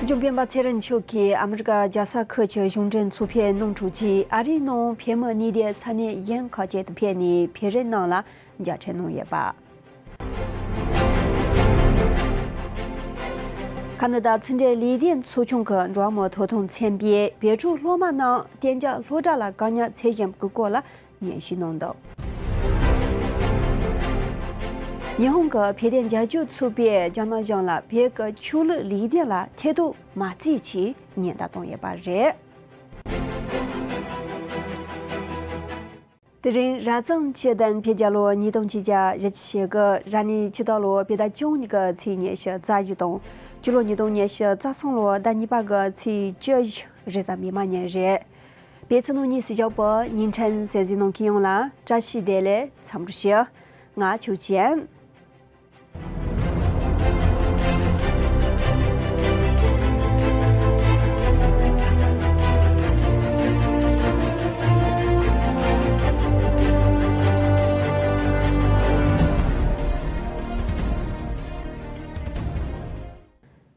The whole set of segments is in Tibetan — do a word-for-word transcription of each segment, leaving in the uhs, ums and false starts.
སྲིད་སྐྱོང་སྤེན་པ་ཚེ་རིང་མཆོག་གིས་ཨ་མི་རི་ཀ་རྒྱལ་ས་ཁུལ་གྱི་གཞུང་འབྲེལ་ཚོགས་ཕེབས་གནང་གྲུབ་རྗེས། ཨ་རིའི་ནང་བོད་མི་གནས་སྡོད་ས་གནས་གཞན་ཁག་ཅིག་ཏུ་ཕེབས་ནས་བོད་རིགས་རྣམས་ལ་མཇལ་འཕྲད་གནང་ཡོད་པ། ཁ་ན་ཌ་ཕྱི་འབྲེལ་ལས་དོན་ཚོགས་ཆུང་གི་འགྲོ་བ་མིའི་ཐོབ་ཐང་ཚན་པས་བོད་ཕྲུག་སློབ་མ་རྣམས་གཏན་འཇགས་སློབ་གྲྭ་ལ་བཀག་ཉར་བྱེད་བཞིན་པའི་སྐོར་ལ་སྙན་ཞུ་གནང་འདུག། ཉི་ཧོང་གི་བོད་དོན་རྒྱབ་སྐྱོར་ཚོགས་པས་རྒྱ་ནག་གཞུང་ལ་བོད་ཀྱི་ཆོས་ལུགས་ལས་དོན་ལ་ཐེ་གཏོགས་མ་བྱེད་ཅེས་ཉེན་བརྡ་བཏང་ཡོད་པ་རེད། དེ་རིང་རབ་བྱུང་སྤྱི་ཟླ་བརྒྱད་པའི་ལོ་ཉིས་སྟོང་ཆིག་བརྒྱ་བཞི་བཅུ་ཞེ་དགུ་རབ་གནས་ཕྱི་ཟླ་ལོ་བོད་ཟླ་བཅུ་གཉིས་ཀྱི་ཚེས་ཉི་ཤུ་རྩ་བཞི་དང་། སྤྱི་ལོ་ཉིས་སྟོང་ཉི་ཤུ་རྩ་གསུམ་ལོ་ཟླ་གཉིས་པ་གི་ཚེས་བཅུ་བཞི་རེས་གཟའ་མིག་དམར་ཉིན་རེད། པེ་ཚི་ནོ་ཉི་སི་ཞབས་པ་ཉིན་ཕྲན་གསན་གཟིགས་གནང་མཁན་ཡོངས་ལ་བཀྲ་ཤིས་བདེ་ལེགས་འཚམས་འདྲི་ཞུ། ང་ཆོས་ཅན།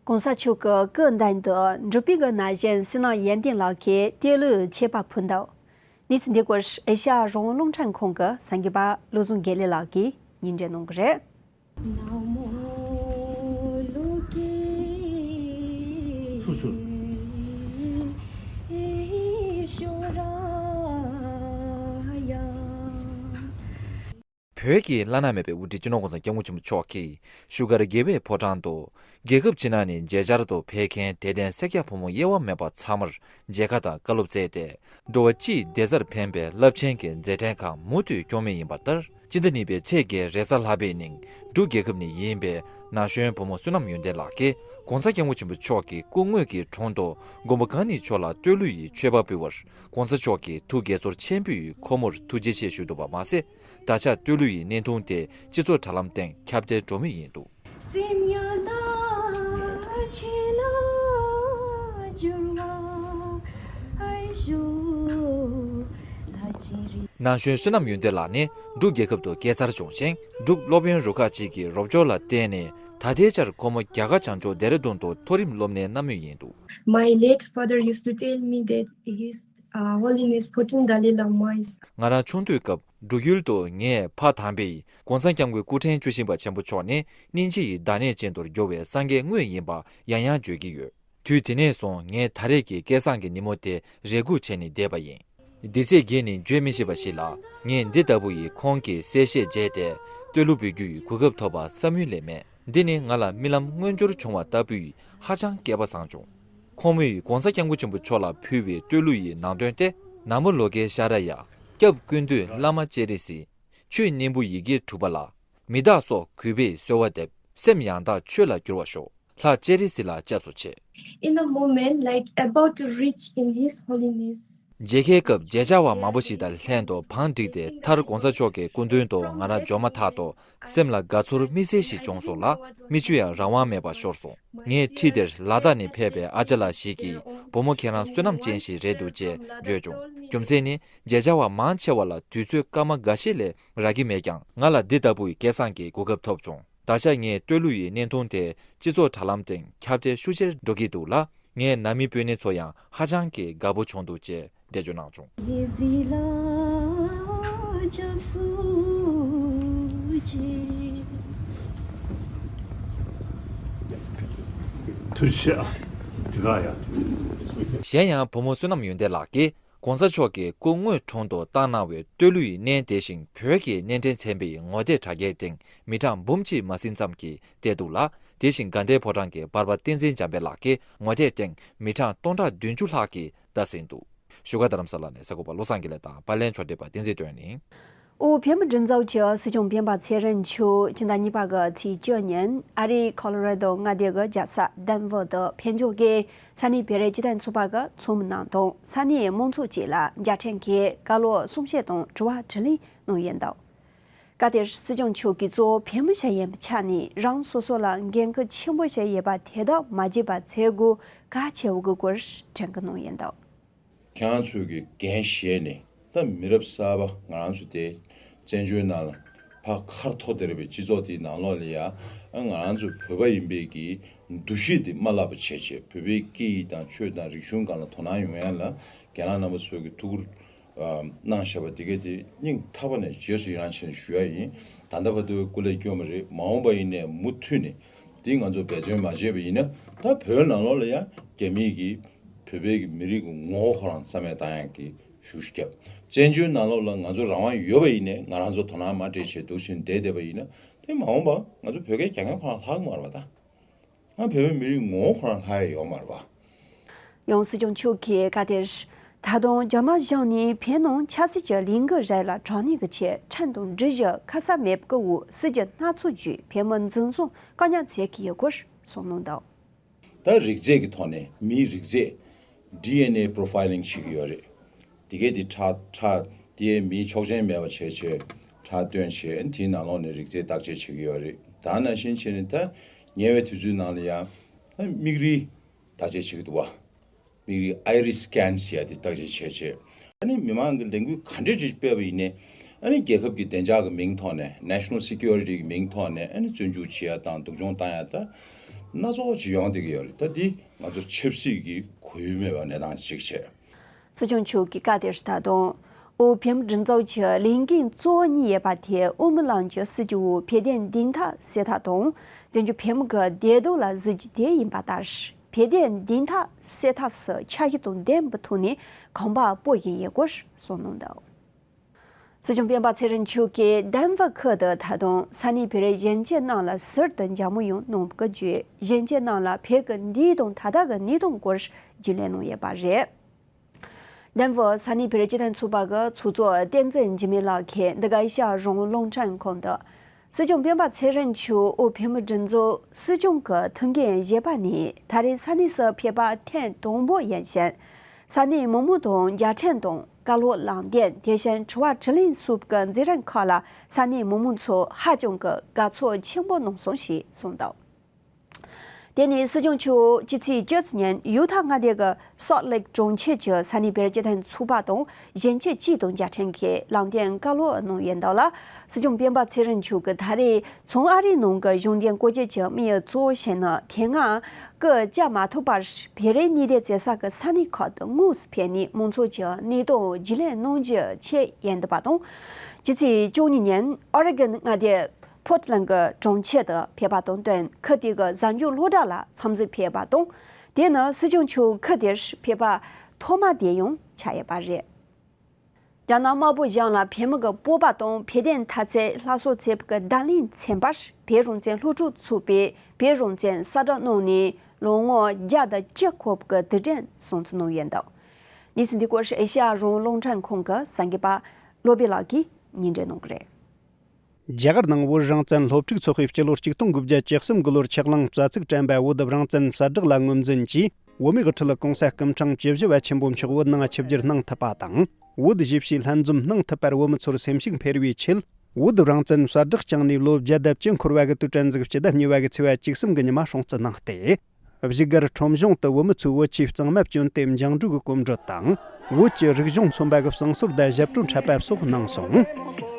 གོང་ས་མཆོག་གི་སྐུ་མདུན་དུ་འབྲུག་པའི་གི་ན་གཞོན་བསོད་ནམས་ཡོན་ཏན་ལགས་ཀྱིས་བསྟོད་གླུ་མཆོད་པ་ཕུལ་འདུག། གནས་ཚུལ་འདི་སྐོར་ཨེ་ཤ་ཡ་རང་དབང་རླུང་འཕྲིན་ཁང་གི་གསར་འགོད་པ་བློ་བཟང་དགེ་ལེགས་ལགས་ཀྱིས་སྙན་སྒྲོན་གནང་གི་རེད། སུ་སུ། བོད་ཀྱི་བླ་ན་མེད་པའི་དབུ་ཁྲིད་སྤྱི་ནོར་༸གོང་ས་༸སྐྱབས་མགོན་ཆེན་པོ་མཆོག་གིས་བཞུགས་སྒར་དགེ་བའི་ཕོ་བྲང་དུ། རྒྱལ་ཁབ་ཕྱི་ནང་ནས་མཇལ་བཅར་དུ་ཕེབས་མཁན་དད་ལྡན་སེར་སྐྱ་ཕོ་མོ་དབྱེ་བ་མེད་པ་ཚང་མར་མཇལ་ཁ་དང་བཀའ་སློབ་སྩལ་ཏེ། འགྲོ་བ་སྤྱིའི་བདེ་རྩར་ཕན་པའི་རླབས་ཆེན་གྱི་མཛད་འཕྲིན་ཁག་མུ་མཐུད་སྐྱོང་མུས་ཡིན་པ་ལྟར། སྤྱི་ཟླ་གཉིས་པའི་ཚེས་བརྒྱད་རེས་གཟའ་ལྷག་པའི་ཉིན་འབྲུག་རྒྱལ་ཁབ་ནས་ཡིན་པའི་ན་གཞོན་བུ་མོ་བསོད་ནམས་ཡོན་ཏན་ལགས་ཀྱིས་༸གོང་ས་༸སྐྱབས་མགོན་ཆེན་པོ་མཆོག་གི་སྐུ་དངོས་ཀྱི་དྲུང་དུ་མགོན་པོ་གང་ཉིད་མཆོག་ལ་བསྟོད་གླུ་ཡི་མཆོད་པ་ཕུལ་བར། ༸གོང་ས་མཆོག་གིས་ཐུགས་དགྱེས་ཚོར་ཆེན་པོས་ཁོ་མོར་ཐུགས་རྗེ་ཆེ་ཞུས་འདུག་པ་མ་ཟད། ད་ཆ་བསྟོད་གླུ་ཡི་བརྙན་ཐུང་དེ་སྤྱི་ཚོགས་དྲ་ལམ་སྟེང་ཁྱབ་གདལ་འགྲོ་མུས་ཡིན་འདུག། སེམས་ཡང་དག་ཆོས་ལ་སྦྱོར་བ་ཨེ་ཤོ་ལ་ཅི་རི། ན་གཞོན་བསོད་ནམས་ཡོན་ཏན་ལགས་ནི་འབྲུག་རྒྱལ་ཁབ་ཏུ་སྐྱེས་འཚར་བྱུང་ཞིང་། འབྲུག་སློབ་དཔོན་རུ་ཁག་ཅིག་གི་རོགས་སྐྱོར་ལ་བརྟེན་ནས། ད་ལྟའི་ཆར་ཁོ་མོ་རྒྱ་གར་བྱང་ཕྱོགས་ལྡེ་ར་ལྡུན་དུ་མཐོ་རིམ་སློབ་གནས་གནང་མུས་ཡིན་འདུག། My late father used to tell me that His uh, Holiness Fourteen Dalai Lama is. ང་རང་ཆུང་དུས་སྐབས་འབྲུག་ཡུལ་དུ་ངའི་ཕ་དམ་པས་༸གོང་ས་༸སྐྱབས་མགོན་སྐུ་ཕྲེང་བཅུ་བཞི་པ་ཆེན་པོ་མཆོག་ནི་སྙིང་རྗེ་ཡི་བདག་ཉིད་ཅན་དུ་གྱུར་བའི་སངས་རྒྱས་དངོས་ཡིན་པ་ཡང་ཡང་བརྗོད་ཀྱི་ཡོད། དུས་དེ་ནས་བཟུང་ངས་ད་རེས་ཀྱི་སྐལ་བཟང་གི་ཉིན་མོ་དེ་རེ་སྒུག་བྱས་ནས་བསྡད་པ་ཡིན། འདི་ཚེས་བརྒྱད་ནི་བརྗོད་མི་ཤེས་པ་ཞིག་ལ། ངས་འདི་ལྟ་བུ་ཡི་ཁོང་གི་གསལ་བཤད་བརྗེད་དེ་བསྟོད་གླུ་འབུལ་རྒྱུ་ཡི་གོ་སྐབས་ཐོབ་པ་བསམ་ཡུལ་ལས་མེད། འདི་ནི་ང་ལ་རྨི་ལམ་མངོན་འགྱུར་བྱུང་བ་ལྟ་བུའི་ཧ་ཅང་སྐལ་པ་བཟང་བྱུང་། ཁོང་མོས་༸གོང་ས་༸སྐྱབས་མགོན་ཆེན་པོ་མཆོག་ལ་ཕུལ་བའི་བསྟོད་གླུ་ཡི་ནང་དོན་ཏེ། ན་མོ་ལོ་ཀེ་ཤྭ་ར་ཡ། སྐྱབས་ཀུན་འདུས་བླ་མ་སྤྱན་རས་གཟིགས། ཆོས་སྙིང་པོ་ཡི་གེ་དྲུག་པ་ལ། མི་བདག་སོགས་གུས་པས་གསོལ་བ་འདེབས། སེམས་ཡང་དག་ཆོས་ལ་བསྒྱུར་བར་ཤོག། ལྷ་སྤྱན་རས་གཟིགས་ལ་སྐྱབས་སུ་མཆི། In the moment, like about to reach in His Holiness. མཇལ་ཁའི་སྐབས་མཇལ་བྱ་བ་མང་པོ་ཞིག་དང་ལྷན་དུ་བང་བསྒྲིགས་ཏེ། མཐར་༸གོང་ས་མཆོག་གི་སྐུ་མདུན་དུ་ང་རང་འབྱོར་མ་ཐག་ཏུ། སེམས་ལ་དགའ་ཚོར་དམིགས་བསལ་ཞིག་བྱུང་སོང་ལ། མིག་ཆུ་ཡང་རང་དབང་མེད་པར་ཤོར་སོང་། ངས་ཁྲིད་དེར་ལ་དྭགས་ནས་ཕེབས་པའི་ཨ་ཅག་ལགས་ཤིག་གིས། བུ་མོ་ཁྱེད་རང་བསོད་ནམས་ཅན་ཞིག་རེད་འདུག་ཅེས་བརྗོད་བྱུང་། རྒྱུ་མཚན་ནི། མཇལ་བྱ་བ་མང་ཆེ་བ་ལ་དུས་ཚོད་སྐར་མ་འགའ་ཤས་ལས་རག་གི་མེད་ཀྱང་། ང་ལ་འདི་ལྟ་བུའི་སྐལ་བཟང་གི་གོ་སྐབས་ཐོབ་བྱུང་། ད་ཆ་ངས་བསྟོད་གླུ་ཡི་བརྙན་ཐུང་དེ་སྤྱི་ཚོགས་དྲ་ལམ་སྟེང་ཁྱབ་གདལ་ཤུགས་ཆེར་འགྲོ་གི་འདུག་ལ། ངའི་ནང་མི་སྤུན་ཉེ་ཚོ་ཡང་ཧ་ཅང་གི་དགའ་པོ་བྱུང་འདུག་ཅེས་འགྲེལ་བརྗོད་གནང་བྱུང་། ཐུགས་རྗེ་ཆེ། དེ་ག་ཡ། གཞན་ཡང་བུ་མོ་བསོད་ནམས་ཡོན་ཏན་ལགས་ཀྱིས། ༸གོང་ས་མཆོག་གི་སྐུ་དངོས་དྲུང་དུ་བཏང་གནང་བའི་བསྟོད་གླུ་ཡི་སྣེ་དེ་བཞིན་བོད་ཀྱི་སྣེ་འདྲེན་ཚན་པའི་ངོ་དེབ་དྲ་རྒྱའི་སྟེང་མི་གྲངས་འབུམ་གཅིག་མ་ཟིན་ཙམ་གྱིས་བལྟས་འདུག་ལ། དེ་བཞིན་དགའ་ལྡན་ཕོ་བྲང་གི་པར་པ་བསྟན་འཛིན་འཇམ་དཔལ་ལགས་ཀྱིས་ངོ་དེབ་སྟེང་མི་གྲངས་སྟོང་ཕྲག་བདུན་ཅུ་ལྷག་གིས་ལྟ་ཟིན་འདུག། བཞུགས་སྒར་རྡ་རམ་ས་ལ་ནས་གསར་འགོད་པ་བློ་བཟང་དགེ་ལེགས་དང་པར་ལེན་ཕྱོགས་སྒྲིག་པ་བསྟན་འཛིན་དོན་གླིང་། དབུས་བོད་མིའི་སྒྲིག་འཛུགས་ཀྱི་སྲིད་སྐྱོང་སྤེན་པ་ཚེ་རིང་མཆོག་སྤྱི་ཟླ་གཉིས་པ་གི་ཚེས་བཅུ་ཉིན་ཨ་རིའི་ཁོ་ལོ་ར་དོ་མངའ་སྡེ་གི་རྒྱལ་ས་ལྡེན་ཝར་དུ་ཕེབས་འབྱོར་གྱིས། ས་གནས་བོད་རིགས་སྤྱི་མཐུན་ཚོགས་པ་གི་ཚོགས་མི་རྣམས་དང་། ས་གནས་མང་ཚོགས་བཅས་ལ་མཇལ་འཕྲད་ཀྱིས་བཀའ་སློབ་གསུང་བཤད་དང་དྲི་བ་དྲིས་ལན་གནང་ཡོད་འདུག། སྐབས་དེར་སྲིད་སྐྱོང་མཆོག་གིས་གཙོ་བོ་བོད་མི་ཞིག་ཡིན་པའི་ཆ་ནས། རང་སོ་སོ་ལ་འགན་ཁུར་ཆེན་པོ་ཞིག་ཡོད་པ་དེ་དག་མ་བརྗེད་པ་བྱེད་དགོས་གལ་ཆེ་བའི་སྐོར་དྲན་སྐུལ་གནང་ཡོད་འདུག། ཁྱེད་རང་ཚོས་ཀྱི་འགན་བཞེས་ནས། ད་མི་རབས་གསར་པ་ང་རང་ཚོ་དེ་བཙན་བྱོལ་ནང་ལ་ཕར་ཁ་ཐོར་དེ་རེད་པའི་སྤྱི་ཚོགས་དེའི་ནང་ལོགས་ལ་ཡ་ ང་རང་ཚོ་བོད་པ་ཡིན་པའི་གི་འདུ་ཤེས་དེ་མ་བརླག་པ་བྱས་བྱས། བོད་པའི་སྐད་ཡིག་དང་ཆོས་དང་རིག་གཞུང་སྒང་ལ་དོ་སྣང་ཡོང་ཡ་ལ་རྒན་ལགས་རྣམ་པ་ཚོས་ཀྱི་ཐུགས་ཁུར་གནང་བཞག་པ་དེ་ག་དེ་སྙིང་ཐག་པ་ནས་རྗེས་སུ་ཡི་རང་བྱས་ནས་ཞུ་ཡ་ཡིན། ད་ལྟ་བར་དུ་སྐུ་ལས་བསྐྱོན་པ་རེད། མ་འོངས་པ་ཡིན་ནའི་མུ་མཐུད་ནས་དེ་ང་ཚོ་འབད་བརྩོན་མ་བྱས་པ་ཡིན་ན། ད་བོད་ནང་ལོགས་ལ་ཡང་རྒྱ་མིས་ཀྱིས་བོད་པའི་གི་མི་རིགས་ཀྱི་ངོ་བོ་ཁོ་རང་རྩ་མེད་བཏང་ཡག་གི་ཤུགས་བརྒྱབ། བཙན་བྱོལ་ནང་ལོགས་ལ་ང་ཚོ་རང་དབང་ཡོད་པ་ཡིན་ནའི་ང་རང་ཚོ་དོ་སྣང་མ་སྤྲད་བྱས་འདུག་བཞིན་བསྡད་བསྡད་པ་ཡིན་ན། དེ་མ་འོངས་པ་ང་ཚོ་བོད་སྐད་རྒྱག་མཁན་ཁོ་རང་ལྷག་མ་རེད་པ། ད་ང་བོད་པའི་མི་རིགས་ངོ་བོ་ཁོ་རང་ལྷག་ཡ་ཡོད་མ་རེད་པ། ཡང་སྲིད་སྐྱོང་མཆོག་གིས་བཀའ་དེར། ད་དུང་རྒྱ་ནག་གཞུང་ནས་བོད་ནང་ཆབ་སྲིད་ཀྱི་ལས་འགུལ་རེ་ལ་དྲག་གནོན་གྱི་ཆེད་ཁྲིམས་དང་སྒྲིག་གཞི་ཁ་གསབ་མེད་པའི་འོག་སྲིད་ཇུས་སྣ་ཚོགས་བརྒྱུད་བོད་མི་འཛིན་བཟུང་བཀག་ཉར་བྱེད་ཀྱི་ཡོད་སྐོར་གསུངས་གནང་འདུག། ད་རིགས་རྫས་ཀྱི་ཐོག་ནས་མིའི་རིགས་རྫས་ཌི་ཨེན་ཨེ་པོ་རོ་ཕའི་ལིང་བྱེད་ཀྱི་ཡོད་རེད། དེ་གས་དེ་ཁྲག་ཁྲག་དེ་མིའི་ཆོག་མཆན་མེད་པ་བྱས་བྱས་ཁྲག་བཏོན་བྱས་དེའི་ནང་ལོགས་ནས་རིགས་རྫས་བརྟག་དཔྱད་བྱེད་ཀྱི་ཡོད་རེད། ད་ནང་བཞིན་བྱས་ནས་ད་ཉེ་བའི་དུས་ཚོད་ནང་ལ་ཡང་ད་མིག་རིལ་བརྟག་དཔྱད་བྱེད་ཀྱི་འདུག་བ། མིག་རིལ་ཨའི་རི་སི་སི་ཀེན་ཟེར་ཡ་དེ་བརྟག་དཔྱད་བྱས་བྱས། ཨ་ནི་མི་མང་གི་ལས་འགུལ་ག་འདྲ་ཅིག་སྤེལ་བ་ཡིན་ནའི། ཨ་ནི་རྒྱལ་ཁབ་ཀྱི་བདེ་འཇགས་ཀྱི་མིང་ཐོག་ནས་ནེ་ཤ་ནལ་སི་ཀུ་རི་ཊི་གི་མིང་ཐོག་ནས་ཨ་ནི་བཙོན་འཇུག་བྱེད་ཡ་དང་སྡུག་སྦྱོང་བཏང་ཡ་ད་སྣ་ཚོགས་ཅིག་ཡོང་བསྡད་ཀྱི་ཡོད་རེད། ད་འདི་ང་ཚོ་ཆབ་སྲིད་ཀྱི་གོ་ཡུལ་མེད་པ་གནས་སྟངས་ཅིག་བྱས། སྲིད་སྐྱོང་མཆོག་གིས་བཀའ་དེར་ད་དུང་། དབུས་བོད་མིའི་སྒྲིག་འཛུགས་ཀྱི་ལས་འགན་གཙོ་བོ་གཉིས་ཡོད་པ་དེ་དབུ་མའི་ལམ་གྱི་སྲིད་བྱུས་འོག་བོད་དོན་བདེན་མཐའ་གསལ་ཐབས་དང་། བཙན་བྱོལ་བོད་མི་གི་བདེ་སྡུག་ལ་གཟི་བརྗིད་དེ་ཡིན་པ་ལྟར། བོད་དོན་བདེན་མཐའ་གསལ་ཐབས་སུ་འཆར་གཞི་དང་ལྡན་པའི་ཐོག་ནས་གོམ་པ་སྤོ་བཞིན་ཡོད་སྐོར་གསུངས་གནང་འདུག། སྲིད་སྐྱོང་སྤེན་པ་ཚེ་རིང་མཆོག་གིས་ལྡན་ཕུ་ཁུལ་དུ་ད་དུང་ས་གནས་བོད་རིགས་གཞོན་སྐྱེས་རྣམས་ལ་ཟུར་དུ་མཇལ་མོ་ཡང་གནང་བའི་བརྒྱུད། གཞོན་སྐྱེས་རྣམས་ལ་བོད་ཀྱི་འདས་དང་ད་ལྟ་གི་གནས་སྟངས་སྐོར་རྒྱུས་ལོན་གནང་ཡོད་པ་རེད། ལྡན་ཕུ་ས་གནས་བོད་རིགས་སྤྱི་མཐུན་ཚོགས་པ་གི་ཚོགས་གཙོ་བསྟན་འཛིན་འཇིགས་མེད་ལགས་ཀྱིས་འདི་ག་ཨེ་ཤ་ཡ་རང་དབང་རླུང་འཕྲིན་ཁང་དུ། སྲིད་སྐྱོང་སྤེན་པ་ཚེ་རིང་མཆོག་དབུས་བོད་མིའི་སྒྲིག་འཛུགས་སྲིད་སྐྱོང་གི་ཐུགས་འགན་བཞེས་པ་ནས་ད་རེས་ས་གནས་སུ་ཕེབས་པ་ཐེངས་དང་པོ་ཡིན་ཞིང་། ས་གནས་མི་མང་དང་རྒྱལ་ཕྲན་དང་བཀའ་སློབ་ལམ་སྟོན། དེ་བཞིན་དྲི་བ་དྲིས་ལན་སོགས་ཀྱི་མཛད་རིམ་ཁག་ལ་ས་གནས་མི་མང་ཚོས་ཧ་ཅང་གི་དགའ་ཚོར་ཆེན་པོ་གནང་སོང་ཞེས་གསུངས་འདུག། དེ་ནས་སྲིད་སྐྱོང་མཆོག་ཕྱི་ཚེས་བཅུ་གཅིག་ཉིན་ཡུ་ཐ་མངའ་སྡེ་གི་སོལ་ལེག་གྲོང་ཁྱེར་གྱི་ས་གནས་བོད་རིགས་སྤྱི་མཐུན་ཚོགས་པ་དང་གཞོན་སྐྱེས་སྤྱི་དང་རྒྱལ་ཕྲན་གྱིས་ལམ་སྟོན་བཀའ་སློབ་གནང་ཡོད་འདུག་ལ། སྲིད་སྐྱོང་སྤེན་པ་ཚེ་རིང་མཆོག་གིས་ད་རེས་བྱང་ཨ་རིའི་ནང་གི་གཞུང་འབྲེལ་སྐོར་སྐྱོད་ཀྱི་དམིགས་ཡུལ་གཙོ་བོ་ཞིག་ནི་དེ་སྔ་སྐུ་བཅར་མ་ཐུབ་པར་བོད་རིགས་གནས་སྡོད་མཛད་ས་ཀྱི་ས་གནས་ཁག་ཏུ་དངོས་སུ་ཕེབས་ནས་མང་ཚོགས་ཀྱི་གནས་སྟངས་རྒྱུས་ལོན་གནང་རྒྱུའི་ཆེད་ཡིན་འདུག་པ་དང་། ཕྱི་ཚེས་བཅུ་གཉིས་ཉིན་ཨོ་རི་གོན་མངའ་སྡེ་པོར་ཊི་ལན་གྱི་གྲོང་ཁྱེར་དུ་ཕེབས་པ་དང་བསྟུན་ཁུལ་དེ་གི་གཟའ་མཇུག་སློབ་གྲྭ་ལ་འཚམས་གཟིགས་ཕེབས་པ་དང་། དེ་ནི་སྲིད་སྐྱོང་མཆོག་ཁུལ་དེར་ཕེབས་པ་ཐོག་མ་དེ་ཡང་ཆགས་ཡོད་པ་རེད། རྒྱ་ནག་དམར་པོ་གཞུང་ལ་བོད་མི་གི་སྤོབས་པ་དང་བོད་དོན་འཐབ་རྩོད་སླར་གསོ་བྱེད་པའི་བརྡ་ལན་མཚོན་པར་བོད་རང་བཙན་སློབ་ཕྲུག་ཚོགས་པས་བོད་རང་བཙན་གསལ་བསྒྲགས་གནང་ནས་ལོ་ངོ་བརྒྱ་དང་བཅུ་འཁོར་བའི་དུས་དྲན་སྲུང་བརྩི་གནང་ཡོད་འདུག། གནས་ཚུལ་འདི་སྐོར་ཨེ་ཤ་ཡ་རང་དབང་རླུང་འཕྲིན་ཁང་གི་གསར་འགོད་པ་བློ་བྷེ་ལགས་ཀྱིས་སྙན་སྒྲོན་གནང་གི་རེད། རྒྱ་གར་ནང་བོད་རང་བཙན་སློབ་ཕྲུག་ཚོགས་པས་སྤྱི་ལོ་ཆིག་སྟོང་དགུ་བརྒྱ་བཅུ་གསུམ་གི་ལོར་ཆགས་ལངས་རྩ་ཚིག་དྲན་པ་བོད་རང་བཙན་གསལ་བསྒྲགས་ལ་ངོས་འཛིན་གྱིས། བོད་མིའི་དབུ་ཁྲིད་ྋགོང་ས་སྐུ་ཕྲེང་བཅུ་བཞི་པ་ཆེན་པོ་མཆོག་བོད་ནང་ཆིབས་བསྒྱུར་གནང་ཐུབ་པ་དང་། བོད་གཞིས་བྱེས་ལྷན་འཛོམས་གནང་ཐུབ་པར་བོད་མི་ཚོར་སེམས་ཤུགས་འཕེར་བའི་ཆེད། བོད་རང་བཙན་གསལ་བསྒྲགས་བསྐྱངས་ནས་ལོ་བརྒྱ་དང་བཅུ་འཁོར་བ་གི་དུས་དྲན་གཟའ་ཕྱི་ཟླ་གཉིས་པ་གི་ཚེས་པ་བཅུ་གསུམ་གི་ཉི་མ་སྲུང་བརྩི་གནང་སྟེ། བཞུགས་སྒར་ཁྲོམ་གཞུང་དུ་བོད་མི་ཚོས་བོད་ཆས་གཙང་མ་བསྐྱོན་ཏེ་འགྱིང་འགྲོལ་གྱི་གོམ་བགྲོད་དང་། བོད་ཀྱི་རིག་གཞུང་མཚོན་པ་གི་བསང་གསོལ་དང་ཞབས་བྲོ་འཁྲབ་པ་སོགས་གནང་སོང་།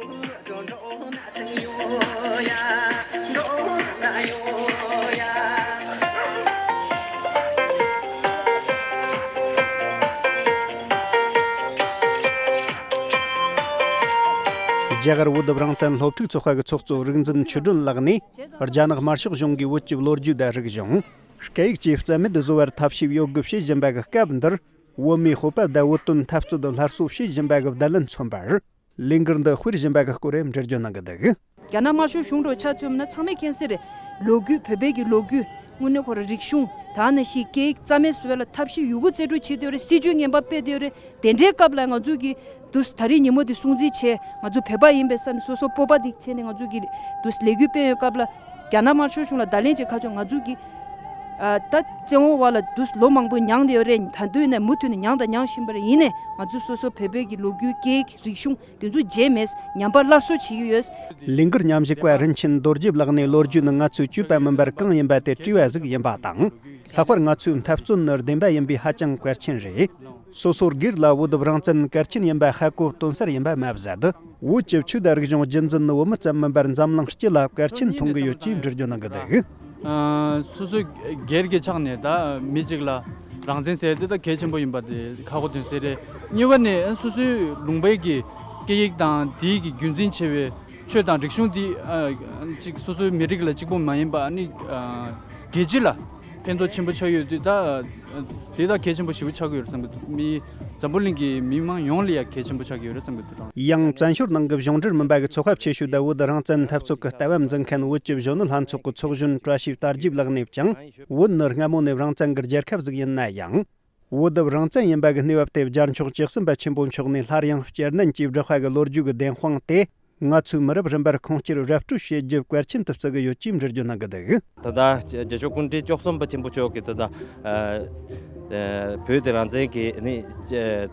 རྒྱ་གར་བོད་རང་བཙན་སློབ་ཕྲུག་ཚོགས་པ་གི་ཚོགས་གཙོ་རིག་འཛིན་ཆོས་སྒྲོན་ལགས་ནས། རྒྱ་ནག་དམར་ཤོག་གཞུང་གིས་བོད་ཀྱི་ལོ་རྒྱུས་དང་རིག་གཞུང་། སྐད་ཡིག་བཅས་རྩ་མེད་བཟོ་བར་ཐབས་ཤེས་ཡོད་དགུ་བྱེད་བཞིན་པ་གི་སྐབས་འདིར། བོད་མིའི་སྤོབས་པ་དང་བོད་དོན་འཐབ་རྩོད་སླར་གསོ་བྱེད་བཞིན་པ་གི་བརྡ་ལན་མཚོན་པར། ལས་འགུལ་འདི་སྤེལ་བཞིན་པ་གི་སྐོར་འགྲེལ་བརྗོད་གནང་གི་འདུག། རྒྱ་ནག་དམར་ཤོག་གཞུང་འདྲ་ཆ་མཚོན་ན་ཚང་མས་མཁྱེན་གསལ་རེད། ལོ་རྒྱུས་བོད་པའི་གི་ལོ་རྒྱུས་དངོས་གནས་ཁོ་རང་རིག་གཞུང་ད་ནང་བཞིན་སྐད་ཡིག་རྩ་མེད་བཟོ་བའི་ལ་ཐབས་ཤེས་ཡོད་དགུ་རྩལ་སྤྲུགས་བྱེད་བསྡད་ཡོད་རེད། སྲིད་ཇུས་ངན་པ་སྤེལ་བསྡད་ཡོད་རེད། དེ་འདྲའི་སྐབས་ལ་ང་ཚོ་གི་དུས་ད་རེས་ཉིན་མོ་འདི་སྲུང་བརྩི་བྱས་ང་ཚོ་བོད་པ་ཡིན་པའི་བསམ་སོ་སོ་སྤོབས་པ་འདི་བྱས་ནས་ང་ཚོ་གི་དུས་ལས་འགུལ་སྤེལ་ཡོད་སྐབས་ལ། རྒྱ་ནག་དམར་ཤོག་གཞུང་ལ་བརྡ་ལན་ཅིག་ཁ་ཕྱོགས་ང་ཚོ་གི་ཨ་ད་བཙན་འོག་བ་ལ་དུས་ལོ་མང་པོ་མྱངས་བསྡད་ཡོད་རེད། ད་དུང་ནས་མུ་མཐུད་ནས་མྱངས་དང་མྱང་བཞིན་པ་རེད། ཡིན་ནའི་ང་ཚོ་སོ་སོ་བོད་པའི་གི་ལོ་རྒྱུས་སྐད་ཡིག་རིག་གཞུང་དེ་ཚོ་བརྗེད་མེད་ཉམས་པ་སླར་གསོ་བྱེད་ཀྱི་ཡོད། ལས་འགུལ་མཉམ་ཞུགས་པ་རིན་ཆེན་རྡོ་རྗེ་ལགས་ནས་ལོ་རྒྱུས་ནི་ང་ཚོའི་བཅོས་པ་མིན་པར་གང་ཡིན་པ་དེ་བྲིས་པ་ཟིག་ཡིན་པ་དང་། ལྷག་པར་ང་ཚོའི་འཐབ་རྩོད་ནི་བདེན་པ་ཡིན་པས་ཧ་ཅང་གལ་ཆེན་རེད། སོ་སོ་སྒེར་ལ་བོད་དུ་རང་བཙན་གལ་ཆེན་ཡིན་པ་ཧ་གོ་དོན་གསར་ཡིན་པ་མ་ཟད། བོད་ཀྱི་ཆོས་དང་རིག་གཞུང་རྒྱུན་འཛིན་ནི་བོད་མི་ཙམ་མིན་པར་འཛམ་གླིང་སྤྱི་ལ་གལ་ཆེན་མཐོང་གི་ཡོད་ཅེས་འགྲེལ་བརྗོད་གནང་གི་འདུག་ཨ། སོ་སོའི་སྒེར་གྱི་ཆ་ནས་ད་མི་གཅིག་ལ་རང་བཙན་ཟེར་དེ་ད་གལ་ཆེན་པོ་ཡིན་པ་དེ་ཁ་གོ་དོན་གསལ་རེད། གཉིས་པ་ནས་སོ་སོའི་ལུང་པའི་གི་སྐད་ཡིག་དང་དེའི་གི་རྒྱུན་འཛིན་བྱས་པའི་ཆོས་དང་རིག་གཞུང་འདི་ཨ་གཅིག་སོ་སོའི་མི་རིགས་ལ་གཅིག་པོ་མ་ཡིན་པ་ཨ་ནི་ཨ་རྒྱལ་སྤྱི་ལ་ཕན་ཐོགས་ཆེན་པོ་ཆགས་ཡོད་དུས་ད་དེ་ད་གལ་ཆེན་པོ་ཞེ་པོ་ཆགས་ཀྱི་ཡོད་རེད་བསམ་གྱི་འདུག་མི་འཛམ་བུ་གླིང་གི་མི་མང་ཡོངས་ལ་ཡང་གལ་ཆེན་པོ་ཆགས་ཀྱི་ཡོད་རེད་བསམ་གྱི་འདུག་ཡང་བཙན་བྱོལ་ནང་གི་གཞུང་འབྲེལ་མིན་པ་གི་ཚོགས་པ་ཆེ་ཤོས་དང་བོད་རང་བཙན་འཐབ་རྩོད་ཀྱི་ལྟ་བ་འཛིན་མཁན་བོད་ཀྱི་གཞོན་ནུ་ལྷན་ཚོགས་ཀྱི་ཚོགས་གཞོན་བཀྲ་ཤིས་དར་རྒྱས་ལགས་ནས་ཀྱང་བོད་ནི་སྔ་མོ་ནས་རང་བཙན་གྱི་རྒྱལ་ཁབ་ཟིག་ཡིན་ན་ཡང་། བོད་དུ་རང་བཙན་ཡིན་པ་གི་གནས་བབ་དེ་རྒྱལ་མཆོག་བཅུ་གསུམ་པ་ཆེན་པོ་མཆོག་ནས་སླར་ཡང་བསྐྱར་ནན་གྱིས་བསྒྲགས་པ་གི་ལོ་རྒྱུས་ཀྱི་བདེན་དཔང་དེ་ང་ཚོའི་མི་རབས་རིམ་པར་ཁུངས་སྐྱེལ་ར་སྤྲོད་བྱེད་རྒྱུ་གལ་ཆེན་དུ་བརྩི་གི་ཡོད་ཅེས་འགྲེལ་བརྗོད་གནང་གི་འདུག་ད་ལྟ་རྒྱལ་མཆོག་སྐུ་ཕྲེང་བཅུ་གསུམ་པ་ཆེན་པོ་མཆོག་གིས་ད་ལྟ་ཨ་ཨ་བོད་དེ་རང་བཙན་གྱི་ནི་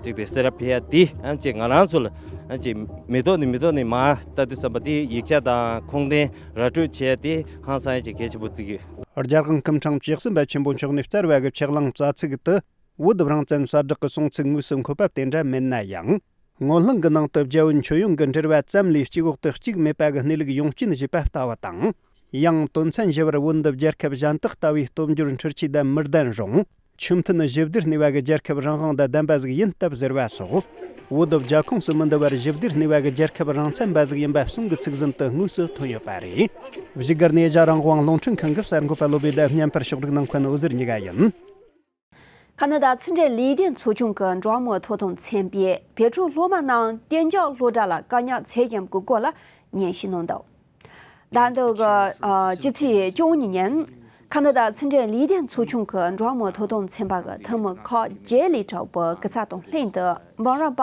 ཅིག་དེ་སེ་ར་ཕི་ཡ་དེ་ཨ་ཅིག་ང་རང་ཚོ་ལ་ཨ་ཅིག་མེ་ཏོག་ནས་མེ་ཏོག་ནས་མར་ལྟ་དུས་ཙམ་པ་དེ་ཡིག་ཆ་དང་ཁུངས་ལྡན་ར་སྤྲོད་བྱས་དེ་ཧང་སང་ཡ་ཅིག་གལ་ཆེན་པོ་བརྩི་གི་ཡོད། རྒྱལ་དབང་སྐུ་ཕྲེང་བཅུ་གསུམ་པ་ཆེན་པོ་མཆོག་ནས་བསྩལ་བ་གི་ཕྱག་ལེན་རྩ་ཚིག་ཏུ། བོད་རང་བཙན་གསལ་བསྒྲགས་ཀྱི་གསུང་ཚིག་དངོས་སུ་འཁོད་པ་དེ་འདྲ་མེད་ན་ཡང་། ངོས་ལྷིང་གི་ནང་དུ་རྒྱལ་བོད་མཆོད་ཡོན་གྱི་འབྲེལ་བ་ཙམ་ལས་གཅིག་འོག་ཏུ་གཅིག་མེད་པ་གི་གནས་ལུགས་ཡོངས་སྐྱོན་བྱས་པ་ལྟ་བུ་དང་། ཡང་དོན་ཚན་བཞི་བར་བོད་འདི་རྒྱལ་ཁབ་གཞན་དག་ལྟ་བུའི་སྟོབས་འབྱོར་འཕྲུལ་ཆས་དང་མི་ལྡན་རུང་། ཆོས་མཐུན་ཞི་བདེར་གནས་པ་གི་རྒྱལ་ཁབ་རང་དབང་དང་ལྡན་པ་ཟིག་ཡིན་སྟབས་ཟེར་བ་སོགས། བོད་རྒྱ་ཁོངས་སུ་མི་འདུ་བར་ཞི་བདེར་གནས་པ་གི་རྒྱལ་ཁབ་རང་མཚན་པ་ཟིག་ཡིན་པ་གསུང་གི་ཚིག་ཟིན་དུ་དངོས་སུ་ཐོན་ཡོད་པ་རེད། བཞུགས་སྒར་ནས་ཨེ་ཤ་རང་དབང་རླུང་འཕྲིན་ཁང་གི་གསར་འགོད་པ་བློ་བྷེ་དང་བརྙན་པར་ཕྱོགས་སྒྲིག་གནང་མཁན་འོད་ཟེར་གཉིས་ཀ་ཡིན། ཁ་ན་ཌ་ཚན་རིག་ལས་དོན་ཚོགས་ཆུང་གི་འབྲོག་མི་ཐོབ་ཐང་ཚན་པས་བོད་ཕྲུག་སློབ་མ་རྣམས་གཏན་འཇགས་སློབ་གྲྭ་ལ་བཀག་ཉར་ཚད་ལྡན་གྱི་སྐོར་ལ་ཉན་ཞིབ་གནང་འདུག་ཟླ་འདི་གི་ཨ་སྤྱི་ཚེས་བཅུ་གཉིས་ཉིན། ཁ་ན་ཌ་ཚན་རིག་ལས་དོན་ཚོགས་ཆུང་གི་འབྲོག་མི་ཐོབ་ཐང་ཚན་པ་གི་འཐུས་མི་ཁག་བརྒྱད་ལས་གྲུབ་པའི་སྐུ་ཚབ་དང་ལྷན་དུ་འབུམ་རམས་པ་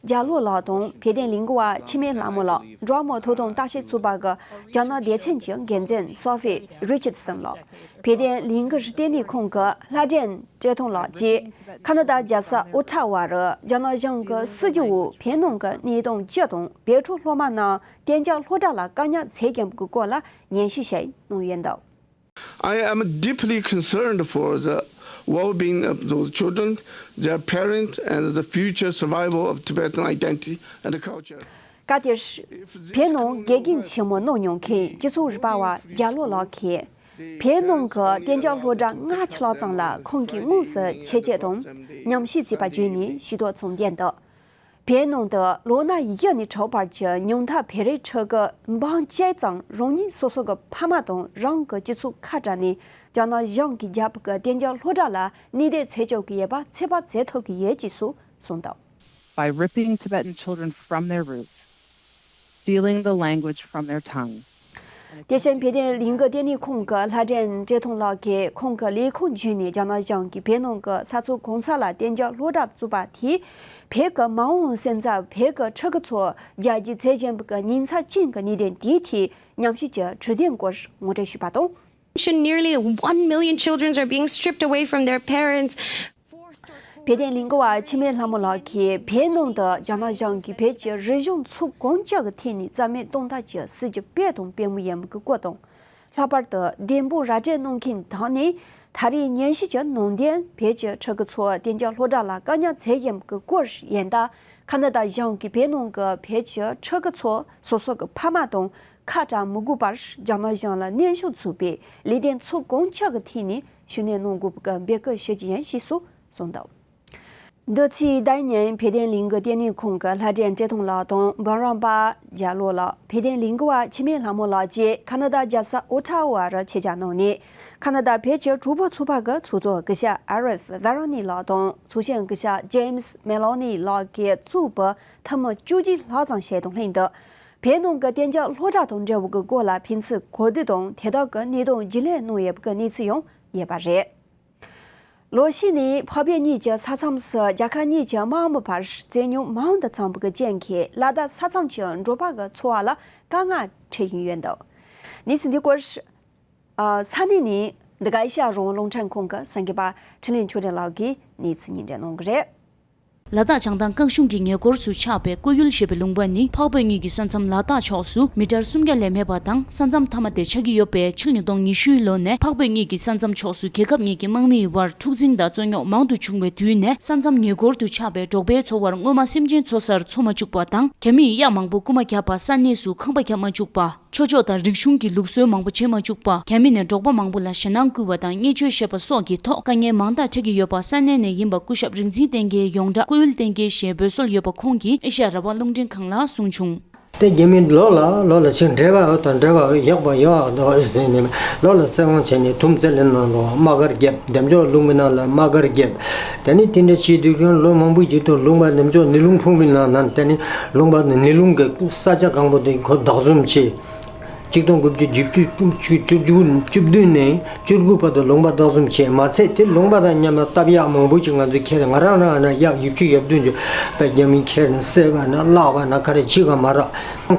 རྒྱ་ལོ་ལགས་དང་བོད་དོན་ལས་འགུལ་བ་འཆི་མེད་ལྷ་མོ་ལགས། འབྲོག་མི་ཐོབ་ཐང་བརྟག་ཞིབ་ཚོགས་པ་གི་རྒྱ་ནག་སྡེ་ཚན་གྱི་འགན་འཛིན་སོ་ཧྥི་རི་ཆར་སན་ལགས། བོད་དོན་ལས་འགུལ་ལྟེ་གནས་ཁང་གི་ལྷ་སྒྲོན་བཀྲས་མཐོང་ལགས་བཅས་ཁ་ན་ཌ་རྒྱལ་ས་ཨོ་ཊ་ཝ་རུ་རྒྱ་ནག་གཞུང་གི་སྲིད་ཇུས་འོག་བོད་ནང་གི་གནས་སྟངས་སྤྱི་དང་བོད་ཕྲུག་སློབ་མ་རྣམས་གཏན་འཇགས་སློབ་གྲྭ་ལ་བཀག་ཉར་ཚད་ལྡན་གྱི་སྐོར་ལ་ཉན་ཞིབ་བྱས་གནང་ཡོད་འདུག I am deeply concerned for the well-being of those children, their parents, and the future survival of Tibetan identity and culture. སྐབས་དེར། བོད་ནང་དགེ་རྒན་ཆེན་མོ་གནང་མྱོང་མཁན་སྤྱི་ཚོགས་རིག་པ་བ་རྒྱ་ལོ་ལགས་ཀྱིས། བོད་ནང་གི་གཏན་འཇགས་སློབ་གྲྭ་ལྔ་ཕྱི་ལོགས་ཙམ་ལ་ཁོང་གིས་དངོས་སུ་ཆེད་བཅར་དང་མཉམ་ཞུགས་བྱས་པ་བརྒྱུད་ནས་ཤེས་རྟོགས་ཙམ་བསྟན་འདུག་བོད་ནང་དུ་ལོ་ན་བཞི་ནས་དྲུག་བར་གྱི་ཉུང་མཐའ་བོད་རིགས་ཕྲུ་གུ་འབུམ་གཅིག་ཙམ་རང་ཉིད་སོ་སོ་གི་ཕ་མ་དང་རང་གི་སྤྱི་ཚོགས་ཁ་བྲལ་ནས་རྒྱ་ནག་གཞུང་གིས་རྒྱབ་ཀྱི་གཏན་འཇགས་སློབ་གྲྭ་ལ་གནས་སྡོད་བྱེད་བཅུག་གི་ཡོད་པ་ཚོད་དཔག་བྱེད་ཐུབ་ཀྱི་ཡོད་ཅེས་སུ་གསུངས་འདུག By ripping Tibetan children from their roots, stealing the language from their tongues. དེ་བཞིན་བོད་དོན་ལས་འགུལ་ལྟེ་གནས་ཁང་གི་ལྷ་སྒྲོན་བཀྲས་མཐོང་ལགས་ཀྱིས་ཁོང་གི་ལས་ཁུངས་བརྒྱུད་ནས་རྒྱ་ནག་གཞུང་གིས་བོད་ནང་གི་ས་མཚམས་གང་ས་ལ་གཏན་འཇགས་སློབ་གྲྭ་བཙུགས་པ་དེས་བོད་ཀྱི་མ་འོངས་སོན་རྩ་བོད་ཀྱི་ཕྲུ་གུ་ཚོ་རྒྱལ་སྤྱིའི་ཚད་ལྡན་པའི་གི་ཉེན་ཚབས་ཅན་གྱི་གནད་དོན་དེའི་ཐད་ཉམས་ཞིབ་ཀྱི་འཕྲོད་བསྟེན་སྐོར་ངོ་སྤྲོད་ཞུས་པ་དང་། Nearly one million children are being stripped away from their parents. བོད་དོན་ལས་འགུལ་བ་འཆི་མེད་ལྷ་མོ་ལགས་ཀྱིས་བོད་ནང་དུ་རྒྱ་ནག་གཞུང་གིས་བོད་ཀྱི་རིག་གཞུང་ཚོ་གང་ཅི་གི་ཐད་ནས་རྩ་མེད་གཏོང་ཐབས་ཀྱི་སྲིད་ཇུས་སྤེལ་དང་སྤེལ་མུས་ཡིན་པའི་སྐོར་དང་། ལྷག་པར་དུ་བདེ་འབོད་ར་སྤྲོད་གནང་མཁན་དག་ནས་ད་རེས་ཉན་ཞིབ་ཀྱི་ནང་དོན་བོད་ཀྱི་ཕྲུ་གུ་ཚོ་གཏན་འཇགས་སློབ་གྲྭ་ལ་བཀག་ཉར་བྱེད་བཞིན་པའི་སྐོར་ཡིན་སྟབས། ཁ་ན་ཌ་གཞུང་གིས་བོད་ནང་གི་བོད་ཀྱི་ཕྲུ་གུ་ཚོ་སོ་སོ་གི་ཕ་མ་དང་ཁ་བྲལ་མི་དགོས་པར་རྒྱ་ནག་གཞུང་ལ་གནོན་ཤུགས་ཚུགས་པའི་ལས་དོན་ཚོ་གང་ཅི་གི་ཐད་ནས་ཤུགས་སྣོན་གནང་དགོས་པའི་འབོད་སྐུལ་ཞུ་རྒྱུ་ཡིན་ཞེས་སུ་གསུངས་འདུག་འདི་ཚེས་ཟླ་ཉིན་བོད་དོན་ལས་འགུལ་ལྟེ་གནས་ཁང་གི་ལྷ་སྒྲོན་བཀྲས་མཐོང་ལགས་དང་འབུམ་རམས་པ་རྒྱ་ལོ་ལགས། བོད་དོན་ལས་འགུལ་བ་འཆི་མེད་ལྷ་མོ་ལགས་བཅས་ཁ་ན་ཌ་རྒྱལ་ས་ཨོ་ཊ་ཝ་རུ་ཆེད་བཅར་གནང་ནས། ཁ་ན་ཌ་བོད་ཀྱི་གྲོགས་པོ་ཚོགས་པ་གི་ཚོགས་གཙོ་སྐུ་ཞབས་ཨ་རིས་ཝེ་རོ་ནི་ལགས་དང་ཚོགས་གཞོན་སྐུ་ཞབས་ཇེམ་སི་མེ་ལོ་ནི་ལགས་ཀྱིས་གཙོས་པའི་འཐུས་མི་བཅུ་གཅིག་ལྷག་ཙམ་ཞིག་དང་ལྷན་དུ། བོད་ནང་གི་གཏན་འཇགས་སློབ་གྲྭ་དང་འབྲེལ་བའི་སྐོར་ལ་ཕན་ཚུན་གོ་བསྡུར་དང་དེ་དག་གི་གནད་དོན་རྒྱུས་ལོན་གནང་ཡོད་པའི་གནས་ཚུལ་ཡང་ཡོད་པ་རེད། ལོ་ཤས་ནས་འཕགས་བོད་གཉིས་ཀྱི་ས་མཚམས་སུ་རྒྱལ་ཁབ་གཉིས་ཀྱི་དམག་མི་བར་རྩོད་རྙོག་མང་དུ་འཚམས་པའི་རྐྱེན་གྱིས་ལ་དྭགས་ས་མཚམས་ཀྱི་འབྲོག་པ་གི་འཚོ་བ་ལ་དཀའ་ངལ་འཕྲད་བཞིན་ཡོད་འདུག་གནས་ཚུལ་འདི་སྐོར། ཨ། ས་གནས་ནས་འདི་ག་ཨེ་ཤ་ཡ་རང་དབང་རླུང་འཕྲིན་ཁང་གི་གསར་འགོད་པ་འཕྲིན་ལས་ཆོས་སྒྲོན་ལགས་ཀྱིས་གནས་ཚུལ་སྙན་སྒྲོན་གནང་གི་རེད། ལ་དྭགས་བྱང་ཐང་སྐྱིད་གཤོངས་ཀྱི་ཉེ་འཁོར་སུ་ཆགས་པའི་ཀོ་ཡུལ་ཞེས་པའི་ལུང་པ་ནི་འཕགས་བོད་གཉིས་ཀྱི་ས་མཚམས་ལ་དྭགས་ཕྱོགས་སུ་མི་ཊར་སུམ་བརྒྱ་ལས་མེད་པ་དང་། ས་མཚམས་མཐའ་མ་དེ་ཆགས་ཀྱི་ཡོད་པས། ཕྱི་ལོ་ཉིས་སྟོང་ཉི་ཤུའི་ལོ་ནས་འཕགས་བོད་གཉིས་ཀྱི་ས་མཚམས་ཕྱོགས་སུ་རྒྱལ་ཁབ་གཉིས་ཀྱི་དམག་མིའི་བར་འཁྲུག་འཛིང་དང་རྩོད་རྙོག་མང་དུ་བྱུང་བའི་དུས་ནས། ས་མཚམས་ཉེ་འཁོར་དུ་ཆགས་པའི་འབྲོག་པའི་འཚོ་བར་སྔོན་མ་སེམས་ཅན་འཚོ་སར་འཚོ་མ་བཅུག་པ་དང་། རྒྱ་མིས་གཡག་མང་པོ་རྐུ་མ་བརྒྱབ་པ། ས་གནས་སུ་ཁང་པ་བརྒྱབ་མ་བཅུག་པ། ཆོས་ཕྱོགས་དང་རིག་གཞུང་གི་ལུགས་སྲོལ་མང་པོ་བྱེད་མ་བཅུག་པ། རྒྱ་མི་ནས་འབྲོག་པ་མང་པོ་ལ་ཞེད་སྣང་བསྐུལ་བ་དང་བརྙས་བཅོས་བྱས་པ་སོགས་ཀྱི་ཐོག་དཀའ་ངལ་མང་དག་འཕྲད་ཀྱི་ཡོད་པ། ས་གནས་ནས་ཡིན་པ་སྐུ་ཞབས་རིག་འཛིན་བསྟན་རྒྱལ་ཡོངས་གྲགས་ཀོ་ཡུལ་བསྟན་རྒྱལ་ཞེས་འབོད་སྲོལ་ཡོད་པ་ཁོང་གིས་ཨེ་ཤ་ཡ་རང་དབང་རླུང་འཕྲིན་ཁང་ལ་གསུངས་བྱུང་། དེ་རྒྱ་མི་ལོ་ལ་ལོ་ལ་ཅིག་འབྲེལ་བ་དང་འབྲེལ་བ་ཡག་པ་ཡོད་ཨ་ཟེར་ནས། ལོ་ལ་བཙན་དབང་བྱས་ནས་དུམ་བཙན་ལེན་གནང་རོགས། དམག་སྒར་བརྒྱབ། འདེམས་ལྕོག་ལུང་པའི་ནང་ལ་དམག་སྒར་བརྒྱབ། དེ་ནས་དེ་འདྲ་བྱེད་དུས་ཀྱང་ལོ་མང་པོའི་རྗེས་དུ་ལུང་པ་འདེམས་ལྕོག་ནི་ལུང་ཕུང་པའི་ནང་ན། དེ་ནས་ལུང་པ་ནི་ལུང་གི་ས་ཆ་གང་པོ་དེ་ཁོ་བདག་བཟུང་བྱས། ཆིག་སྟོང་དགུ་བརྒྱ་བཅུ་བཅུ་བཅུ་བཅུ་བཅུ་བདུན་ནས་བཅུ་དགུ་བར་དུ་ལུང་པ་བདག་བཟུང་བྱས་མ་ཚད། དེ་ལུང་པ་དང་མཉམ་ལ་སྟབས་ཡག་མང་པོ་ཅིག་ང་ཚོས་ཁྱེར། ང་རང་རང་ན་གཡག་བཞི་བཅུ་ཡ་བདུན་ཅུ་པའི་རྒྱ་མིས་ཁྱེར་ནས་བསད་པ་ན་བརླགས་པ་ན་ག་རེ་བྱེད་ག་མ་རག་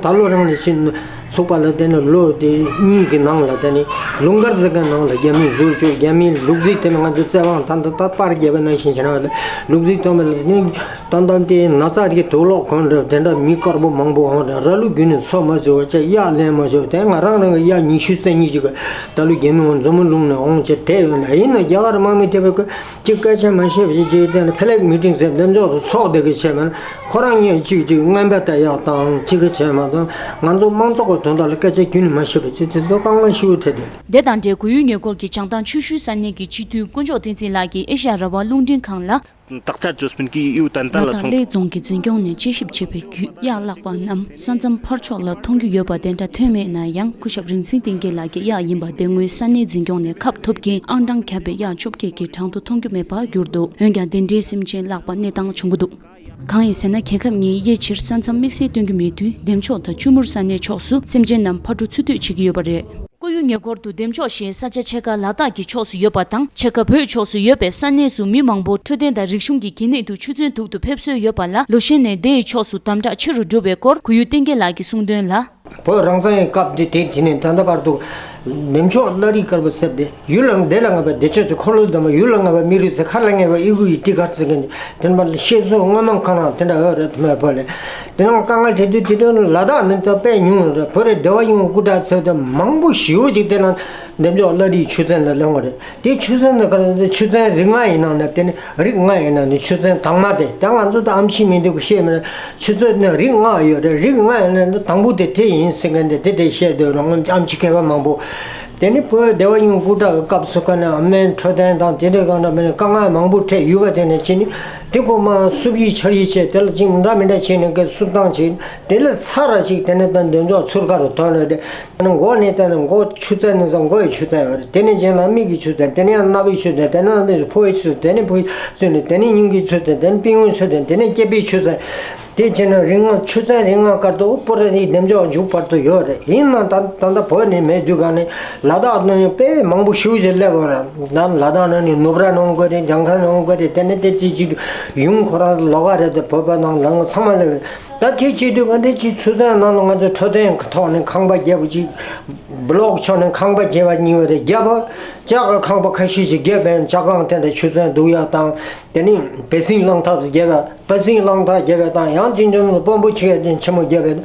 ད་ལོ་རང་ནས་ཕྱིན་ཚུགས་པ་ལ། དེ་ནས་ལོ་དེ་གཉིས་ཀྱི་ནང་ལ་དེ་ནས་ལུང་དཀར་ཟེར་མཁན་ནང་ལ་རྒྱ་མིས་ཟུར་བཅོས། རྒྱ་མིའི་ལུག་རྫི་དེ་ནི་ང་ཚོ་བཙན་དབང་ད་ལྟ་ད་པར་རྒྱབ་པ་ནང་བཞིན་བྱས་ན་ལུག་རྫི་སྟོན་པ་ལ་ནི། ཏན་ཏན་དེ་ན་ཚ་དེ་དུག་ལོག་གོན་རེད། དེ་འདྲ་མི་དཀར་པོ་མང་པོ་འོང་རེད། ར་ལུག་རྒྱུན་ནས་འཚོ་མ་ཆོག་བྱས། གཡག་ལེན་མ་ཆོག་དེ་ང་རང་རང་གི་གཡག་ཉི་ཤུ་རྩ་གཉིས་ཅིག་ད་ལོ་རྒྱ་མི་འོང་མཛོ་མོ་ལུང་ནས་འོང་བྱས་དེ་ཡོད་ལ། ཡིན་ན་རྒྱ་གར་དམག་མི་དེ་བས་ཀྱི་སྐད་ཆ་མ་བཤད་པ་ཅིག་ཅིག་བསྟན་ལ་ཕེ་ལེག་མི་ཊིང་ཟེར་འདེམས་ལྕོག་ཏུ་ཚོགས་བསྡད་ཀྱི་བྱས་མ། ཁོ་རང་གཉིས་གཅིག་གཅིག་རྔན་པ་ལྟ་ཡག་དང་གཅིག་གི་བྱས་མ་དང་། ང་ཚོ་དམངས་གཙོ་གི་དོན་དག་ལ་སྐད་ཆ་རྒྱུན་ནས་མ་བཤད་པ་ཅིག་དེ་ཚོ་དཀའ་ངལ་ཞེ་པོ་འཕྲད་དེ། དེ་དང་འབྲེལ་གོ་ཡུལ་ཉེ་འཁོར་གྱི་བྱང་ཐང་ཆུ་ཤུལ་ས་གནས་ཀྱི་སྤྱི་འཐུས་དཀོན་མཆོག་བསྟན་འཛིན་ལགས་ཀྱིས་ཨེ་ཤ་ཡ་རང་དབང་རླུང་འཕྲིན་ཁང་ལ། ལ་དྭགས་ལྷོ་རྫོང་གི་འཛིན་སྐྱོང་ནས་དཔྱད་ཞིབ་བྱས་པའི་བརྒྱུད། གཡག་བརླགས་པ་རྣམས་ས་མཚམས་ཕར་ཕྱོགས་ལ་མཐོང་རྒྱུ་ཡོད་པ་དེ་འདྲ་ཐོན་མེད་ན་ཡང་། སྐུ་ཞབས་རིག་འཛིན་བསྟན་རྒྱལ་ལགས་ཀྱི་གཡག་ཡིན་པ་དེ་སྔོན་ས་གནས་འཛིན་སྐྱོང་ནས་ཁ་ཐུབ་ཀྱིས་ཨང་གྲངས་བརྒྱབ་པའི་གཡག་བཅོ་བརྒྱད་ཀྱི་གྲངས་སུ་མཐོང་རྒྱུ་མེད་པར་གྱུར་འདུག་འོན་ཀྱང་དེ་འདྲའི་སེམས་ཅན་བརླགས་པ་གནས་སྟངས་བྱུང་གི་འདུག་གང་ཡིན་ཟེར་ན། རྒྱལ་ཁབ་གཉིས་དབྱེ་ཕྱིར་ས་མཚམས་དམིགས་བསལ་སྟོན་རྒྱུ་མེད་དུས། འདེམས་ལྕོག་དང་ཆུ་མུར་ས་གནས་ཕྱོགས་སུ་སེམས་ཅན་རྣམས་ཕར་འགྲོ་ཚུར་སྡོད་བྱེད་ཀྱི་ཡོད་པ་རེད། ཀོ་ཡུལ་ཉེ་འཁོར་དུ་འདེམས་ལྕོག་ཞེས་ས་ཆ་ཕྱེད་ཀ་ལ་དྭགས་ཀྱི་ཕྱོགས་སུ་ཡོད་པ་དང་། ཕྱེད་ཀ་བོད་ཕྱོགས་སུ་ཡོད་པའི་ས་གནས་སུ་མི་མང་པོ་འཕྲོད་བསྟེན་དང་རིག་གཞུང་གི་གལ་གནད་དུ་ཆུ་ཚན་དུག་ཏུ་ཕེབས་སྲོལ་ཡོད་པ་ལ། ལོ་ཤས་ནས་དེའི་ཕྱོགས་སུ་དམ་དྲག་ཆེ་རུ་འགྲོ་བའི་སྐོར་གོ་ཡུལ་བསྟན་རྒྱལ་ལགས་ཀྱིས་གསུངས་དོན་ལ། བོད་རང་བཙན་གྱི་སྐབས་དེ་དེ་དེ་ནས་ད་ལྟ་བར་དུ་འདེམས་ལྕོག་བླ་རི་དཀར་པོ་ཟེར་ཏེ། ཡུལ་ལ་བདེ་ལ་ངེས་པ་བདེ་ཆོས་ཚེ། འཁོར་ལོ་སྡོམ་པ་ཡུལ་ལ་ངེས་པ་མི་རིགས་ཚེ། མཁའ་ལ་ངེས་པ་ཨི་གུ་ཡི་ཏི་གར་ཚེ་གན། དེ་ནས་ཤེས་སོ་སྔོན་མ་ཁ་ནང་དེ་འདྲ་ཡོད་རེད། དེ་མེད་པ་ལས་དེ་ནང་དཀའ་ངལ་འཕྲད་དུས། དེ་དུས་ལ་དྭགས་ནས་ད་དཔེ་ཉུང་རེད། བོད་རེད། བདེ་བ་ཡོང་སྐུ་དྲག་ཚོས་དེ་མང་པོ་ཞེ་པོ་ཅིག་དེ་ནང་འདེམས་ལྕོག་བླ་རིའི་ཆུ་ཚན་ལ་ལེན་པ་རེད། དེ་ཆུ་ཚན་དེ་ག་རེ་ཆུ་ཚན་རིགས་ལྔ་ཡིན་ནང་ནས། དེ་ནི་རིགས་ལྔ་ཡིན་ནང་ནས་ཆུ་ཚན་དང་མ་དེ། ད་ང་ཚོ་ད་ཨམ་ཆི་མི་འདུག་ཤེས་མེད་ན། ཆུ་ཚན་ནི་རིགས་ལྔ་ཡོད་རེད། རིགས་ལྔ་ཡིན་ནང་ནས་དང་པོ་དེ་དེ་ཡིན་ཟེར་མཁན་དེ་དེ་དེ་བཤད་འདུག་རང་ཨམ་ཆི་མཁས་པ་མང་པོ། དེ་ནི་བོད་བདེ་བ་ཡོང་སྐུ་དྲག་གི་སྐབས་སུ་ཀ་ནས་སྨན་འཕྲོད་བསྟེན་དང་དེ་འདྲའི་གང་འདྲ་མིན་དཀའ་ངལ་མང་པོ་འཕྲད་ཡོད་པ། དེ་ནས་ཕྱིན་ནི་དེ་གོ་མ་སུབ་ཡིག་ཆར་ཡིག་བྱས། དེ་ལ་ཅིག་འདྲ་མི་འདྲ་བྱས་ནས་གི་སུབ་སྟངས་བྱས། དེ་ལས་ཚ་ར་ཅིག་དེ་ནས་ད་འདོན་ཅོག་ཚུར་ཁ་རུ་ཐོན་རེད། དེ་ནས་མགོ་ནས་དེ་ནས་མགོ་ཆུ་ཚན་ནས་བཟུང་མགོ་ཡི་ཆུ་ཚན་ཡོད་རེད། དེ་ནས་རྗེས་ལ་མིག་གི་ཆུ་ཚན། དེ་ནས་ཡང་སྣ་བུག་ཆུ་ཚན། དེ་ནས་ཕོ་བའི་ཆུ་ཚན། དེ་ནས་བུ་ཆུ་ཚན། དེ་ནས་སྙིང་གི་ཆུ་ཚན། དེ་ནས་པིང་ཡོན་ཆུ་ཚན། དེ་ནས་སྐྱེ་བའི་ཆུ་ཚན། དེ་བྱས་ན་རིགས་ལྔ་ཆུ་ཚན་རིགས་ལྔ་སྐར་དུ་པོ་ར་ནི་འདེམས་ཅོག་མཇུག་བར་དུ་ཡོད་རེད། ཡིན་ནའང་ད་ད་ལྟ་བོད་ནས་མེད་དུས་ག་ནས་ལ་དྭགས་ནང་དཔེ་མང་པོ་ཞེ་པོ་ཅིག་སླེབས་པ་རེད། ད་ལ་དྭགས་ནང་ནས་ནུབ་ར་ནང་དགོས་རེད། ལྗང་ཁ་ནང་དགོས་རེད། དེ་ནས་དེ་ཅིག་ཅིག་ཡུང་ཁོ་ར་ལོགས་ཀ་རེད། དེ་བོད་པ་ནང་ལ་ཚང་མ་སླེབས། ད་དེ་བྱེད་དུས་ག་འདི་ཅིག་ཆུ་ཚན་ནང་ལ་ང་ཚོ་འཕྲོད་བསྟེན་གྱི་ཐོག་ནས་ཁང་པ་བརྒྱབ་པ་ཅིག་བློག་ཕྱོགས་ནས་ཁང་པ་བརྒྱབ་པ་གཉིས་པ་རེད། བརྒྱབ་པ་ལྕགས་ཀྱི་ཁང་པ་ཁ་ཤས་ཤིག་བརྒྱབ་པས། ལྕགས་ཁང་དེ་འདྲ་ཆུ་ཚན་ལྡུག་ཡག་དང་། དེ་ནས་བེ་སིང་གླང་ཐག་བརྒྱབ་པ། བེ་སིང་གླང་ཐག་བརྒྱབ་པ་དང་། ཡང་གཅིག་འཇོམས་ལ་དཔོན་པོ་ཆེ་ཡ་ཅན་ཆེན་མོ་བརྒྱབ་པ།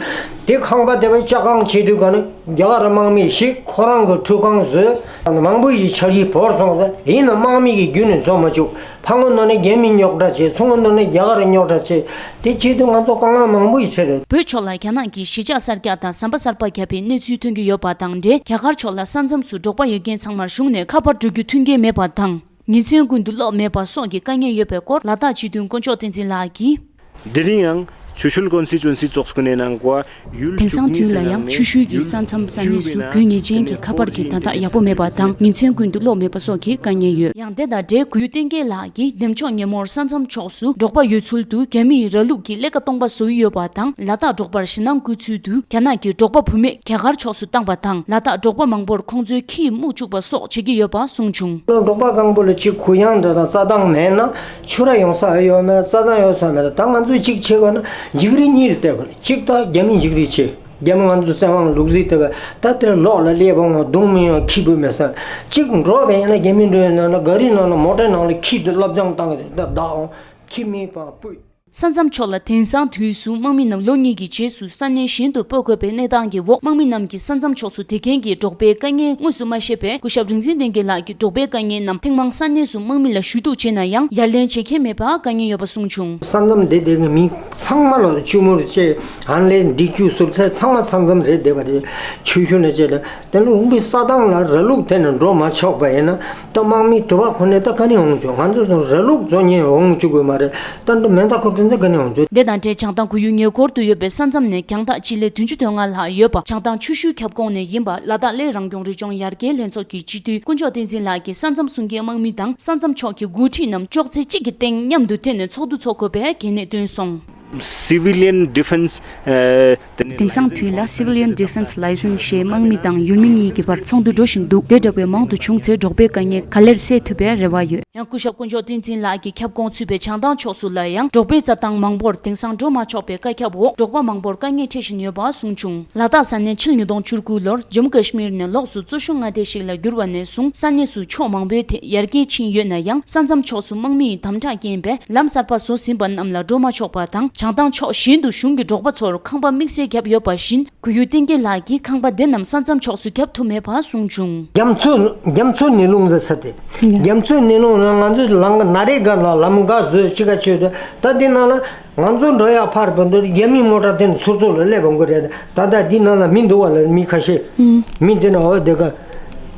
དེ་ཁང་པ་དེ་བས་ལྕགས་ཁང་བྱེད་དུས་ག་ནས་རྒྱ་གར་དམག་མི་ཞིག་ཁོ་རང་གི་ཁྲུས་ཁང་བཟོས། མང་པོ་ཞིག་ཆར་ཡིས་བོར་སོང་སྟེ། ཡིན་ན་དམག་མི་གིས་རྒྱུན་ནས་བཟོ་མ་བཅུག་ཕར་ངོས་ནང་ནས་རྒྱ་མི་རྙོག་དྲ་བྱས། ཚུར་ངོས་ནང་ནས་རྒྱ་གར་རྙོག་དྲ་བྱས། དེ་བྱེད་དུས་ང་ཚོ་དཀའ་ངལ་མང་པོ་ཞིག་འཕྲད་རེད། བོད་ཕྱོགས་ལ་རྒྱ་ནག་གིས་གཞིས་ཆགས་གསར་རྒྱག་དང་ཟམ་པ་གསར་པ་བརྒྱབ་པའི་གནས་ཚུལ་ཐོན་གྱི་ཡོད་པ་དང་འབྲེལ། རྒྱ་གར་ཕྱོགས་ལ་ས་མཚམས་སུ་འབྲོག་པ་ཡོད་མཁན་ཚང་མར་གཞུང་ནས་ཁ་པར་འགྲོ་རྒྱུ་མཐུན་རྐྱེན་མེད་པ་དང་། ཉིན་མཚན་ཀུན་ཏུ་གློག་མེད་པ་སོགས་ཀྱི་དཀའ་ངལ་ཡོད་པའི་སྐོར་ལ་དྭགས་སྤྱི་འཐུས་དཀོན་མཆོག་བསྟན་འཛིན་ལགས་ཀྱིས། དེ་རིང་ཡང་ཆུ་ཤུལ་ཀོན་སི་ཊི་ཊུ་ཨེན་སི་ཚོགས་གཙོ་ནས་གནང་བ་ཡུལ་དེང་སང་དུས་ལ་ཡང་ཆུ་ཤུལ་གྱི་ས་མཚམས་ས་གནས་སུ་དགོས་ངེས་ཅན་གྱི་ཁ་པར་གྱི་བརྡ་རྟགས་ཡག་པོ་མེད་པ་དང་། ཉིན་མཚན་ཀུན་ཏུ་གློག་མེད་པ་སོགས་ཀྱི་དཀའ་ངལ་ཡོད། ཡང་དེ་དང་འབྲེལ་གོ་ཡུལ་བསྟན་རྒྱལ་ལགས་ཀྱིས་འདེམས་ལྕོག་ཉིན་མོར་ས་མཚམས་ཕྱོགས་སུ་འབྲོག་པ་ཡོད་ཚུལ་དུ་རྒྱ་མིས་ར་ལུག་གི་ཀླད་ཀ་སྟོང་པ་བཟོ་ཡི་ཡོད་པ་དང་། ལ་དྭགས་འབྲོག་པར་ཞེད་སྣང་བསྐུལ་ཚུལ་དུ་རྒྱ་ནག་གིས་འབྲོག་པ་བུད་མེད་རྒྱ་གར་ཕྱོགས་སུ་བཏང་བ་དང་། ལ་དྭགས་འབྲོག་པ་མང་པོར་ཁོང་ཚོའི་ཁྱི་ཡིས་རྨུག་བཅུག་པ་སོགས་བྱེད་ཀྱི་ཡོད་པ་གསུངས་བྱུང་། འབྲོག་པ་གང་པོ་ལ་གཅིག་གུ་ཡངས་འདྲ་དང་རྩྭ་ཐང་མེད་ན། ཆུ་ར་ཡོང་ས་ཡོད་མེད། རྩྭ་ཐང་ཡོད་ས་མེད། ད་ང་ཚོས་གཅིག་བྱེད་དགོས་ན་འཇིགས་རི་གཉིས་ལ་བལྟ་དགོས་རེད། གཅིག་ད་རྒྱ་མི་འཇིགས་རི་བྱེད། རྒྱ་མི་ང་ཚོ་བཙན་དབང་ལུག་རྫི་བལྟ་བས། ད་དེར་ལོག་ལ་སླེབས་འོང་། རྡུང་མི་ཡོང་། ཁྱི་འབུད་མི་སྲིད། གཅིག་འགྲོ་བས་ཡིན་ན་རྒྱ་མི་འགྲོ་ཡོང་ན་ག་རི་ནང་ལ་མོ་ཊའི་ནང་ལ་ཁྱི་དེ་བློ་སྦྱོང་བཏང་གི་རེད། ད་བདག་འོང་། ཁྱི་མི་ཕར་སྤོས། ས་མཚམས་ཕྱོགས་ལ་དེང་སང་དུས་སུ་དམག་མི་རྣམས་ལོ་གཉིས་ཀྱི་རྗེས་སུ་ས་གནས་གཞན་དུ་སྤོ་དགོས་པའི་གནས་སྟངས་ཀྱི་འོག་དམག་མི་རྣམས་ཀྱིས་ས་མཚམས་ཕྱོགས་སུ་བསྡད་མཁན་གྱི་འབྲོག་པའི་དཀའ་ངལ་དངོས་སུ་མ་ཤེས་པས། སྐུ་ཞབས་རིག་འཛིན་བསྟན་རྒྱལ་ལགས་ཀྱིས་འབྲོག་པའི་དཀའ་ངལ་རྣམས་ཐེངས་མང་ས་གནས་སུ་དམག་མི་ལ་ཞུ་གཏུག་བྱས་ན་ཡང་ཡ་ལན་བྱེད་མཁན་མེད་པར་དཀའ་ངལ་ཡོད་པ་གསུངས་བྱུང་། ས་མཚམས་འདི་དེ་གི་མི་ཚང་མ་ལ་ཆུ་མུར་བཅས་ཧན་ལས་འདི་ཆུ་སུབ་ཚར་ཚང་མ་ས་མཚམས་རེད་བསྡད་པ་རེད། ཆུ་ཤུལ་ནས་བཅས་ལ་དེ་ལ་འོང་པའི་ས་ཐང་ལ་ར་ལུག་དེ་ནས་འགྲོ་མ་ཆོག་པ་ཡིན་ན། ད་དམག་མི་དུ་བ་ཁོ་ནས་ད་ག་ནས་འོང་ཆོག་ང་ཚོ་སོང་ར་ལུག་བཟོ་ཉེན་འོང་བཅུག་དགོས་མ་རེད། ད་འདི་མེ་མདའ་འཁོར་དེ་ཚོ་ག་ནས་འོང་ཆོག་དེ་དང་འབྲེལ་བྱང་ཐང་ཁོར་ཡུག་ཉེ་འཁོར་དུ་ཡོད་པའི་ས་མཚམས་ནས་རྒྱང་ཐག་སྤྱི་ལེ་བདུན་ཅུ་དོན་ལྔ་ལྷག་ཡོད་པ་བྱང་ཐང་ཆུ་ཤུལ་ཁྱབ་ཁོངས་ནས་ཡིན་པ་ལ་དྭགས་གླེ་རང་སྐྱོང་རི་ལྗོངས་ཡར་རྒྱས་ལྷན་ཚོགས་ཀྱི་སྤྱི་འཐུས་དཀོན་མཆོག་བསྟན་འཛིན་ལགས་ཀྱིས་ས་མཚམས་སྲུང་མཁན་དམག་མི་དང་ས་མཚམས་ཕྱོགས་ཀྱི་འགོ་ཁྲིད་རྣམས་ཅོག་ཙེ་གཅིག་གི་སྟེང་མཉམ་དུ་འཐེན་ནས་ཚོགས་འདུ་འཚོགས་དགོས་པའི་གལ་གནད་བཏོན་སོང་། Civilian defense དེང་སང་དུས་ལ་Civilian Defense Liaison ཞེས་དམག་མི་དང་ཡུལ་མི་གཉིས་ཀྱི་བར་ཚོགས་འདུ་འགྲོ་བཞིན་འདུག་དེ་འདྲ་བའི་མང་དུ་བྱུང་ཚེ་འབྲོག་པའི་དཀའ་ངལ་ག་ལེར་སེལ་ཐུབ་པའི་རེ་བ་ཡོད། ཡང་སྐུ་ཞབས་དཀོན་མཆོག་བསྟན་འཛིན་ལགས་ཀྱི་ཁྱབ་ཁོངས་ཚུད་པའི་བྱང་ཐང་ཕྱོགས་སུ་ལ་ཡང་འབྲོག་པའི་རྩྭ་ཐང་མང་པོར་དེང་སང་འགྲོ་མ་ཆོག་པའི་བཀའ་ཁྱབ་འོག་འབྲོག་པ་མང་པོར་དཀའ་ངལ་འཕྲད་བཞིན་ཡོད་པ་གསུངས་བྱུང་། ལ་དྭགས་ས་གནས་ཕྱི་ལོ་ཉིས་སྟོང་བཅུ་དགུ་ལོར་ཇམ་མུ་ཀ་ཤི་མིར་ནས་ལོགས་སུ་གཙོ་ཤུགས་མངའ་སྡེ་ཞིག་ལ་བསྒྱུར་བ་ནས་བཟུང་ས་གནས་སུ་ཕྱོགས་མང་པོའི་ཐད་ཡར་རྒྱས་ཕྱིན་ཡོད་ན་ཡང་ས་མཚམས་ཕྱོགས་སུ་དམག་མི་ཡི་དམ་དྲག་རྐྱེན་པས་ལམ་གསར་པ་བཟོ་ཟིན་པ་རྣམས་ལ་འགྲོ་མ་ཆོག་པ་དང་བྱང་ཐང་ཕྱོགས་གཞན་དུ་གཞུང་གིས་འབྲོག་པ་ཚོར་ཁང་པ་དམིགས་བསལ་བརྒྱབ་ཡོད་པ་བཞིན། གུ་ཡུ་བསྟན་རྒྱལ་ལགས་ཀྱིས་ཁང་པ་འདི་རྣམས་ས་མཚམས་ཕྱོགས་སུ་བརྒྱབ་ཐུབ་མེད་པ་གསུངས་བྱུང་། རྒྱ་མཚོ། རྒྱ་མཚོ་ནས་ལུང་ཟེར་ས་དེ། རྒྱ་མཚོ་ནས་ལུང་ན་ང་ཚོའི་ལམ་ནཱ་རེ་སྒར་ལ་ལམ་འགག་བཟོས་ཅི་ག་བྱོས་ཏེ་ད་འདི་ནང་ལ་ང་ཚོ་འགྲོ་ཡག་ཕར་བོད་འདིར་རྒྱ་མིའི་མོ་ཊ་དེ་ནས་ཚུར་ཚུར་ལ་སླེབས་འོང་གི་རེད། ད་ལྟ་འདི་ནང་ལ་མི་འདུག་བ་ལ་མི་ཁ་ཤས། མི་འདི་ན་འོ་དེ་ག་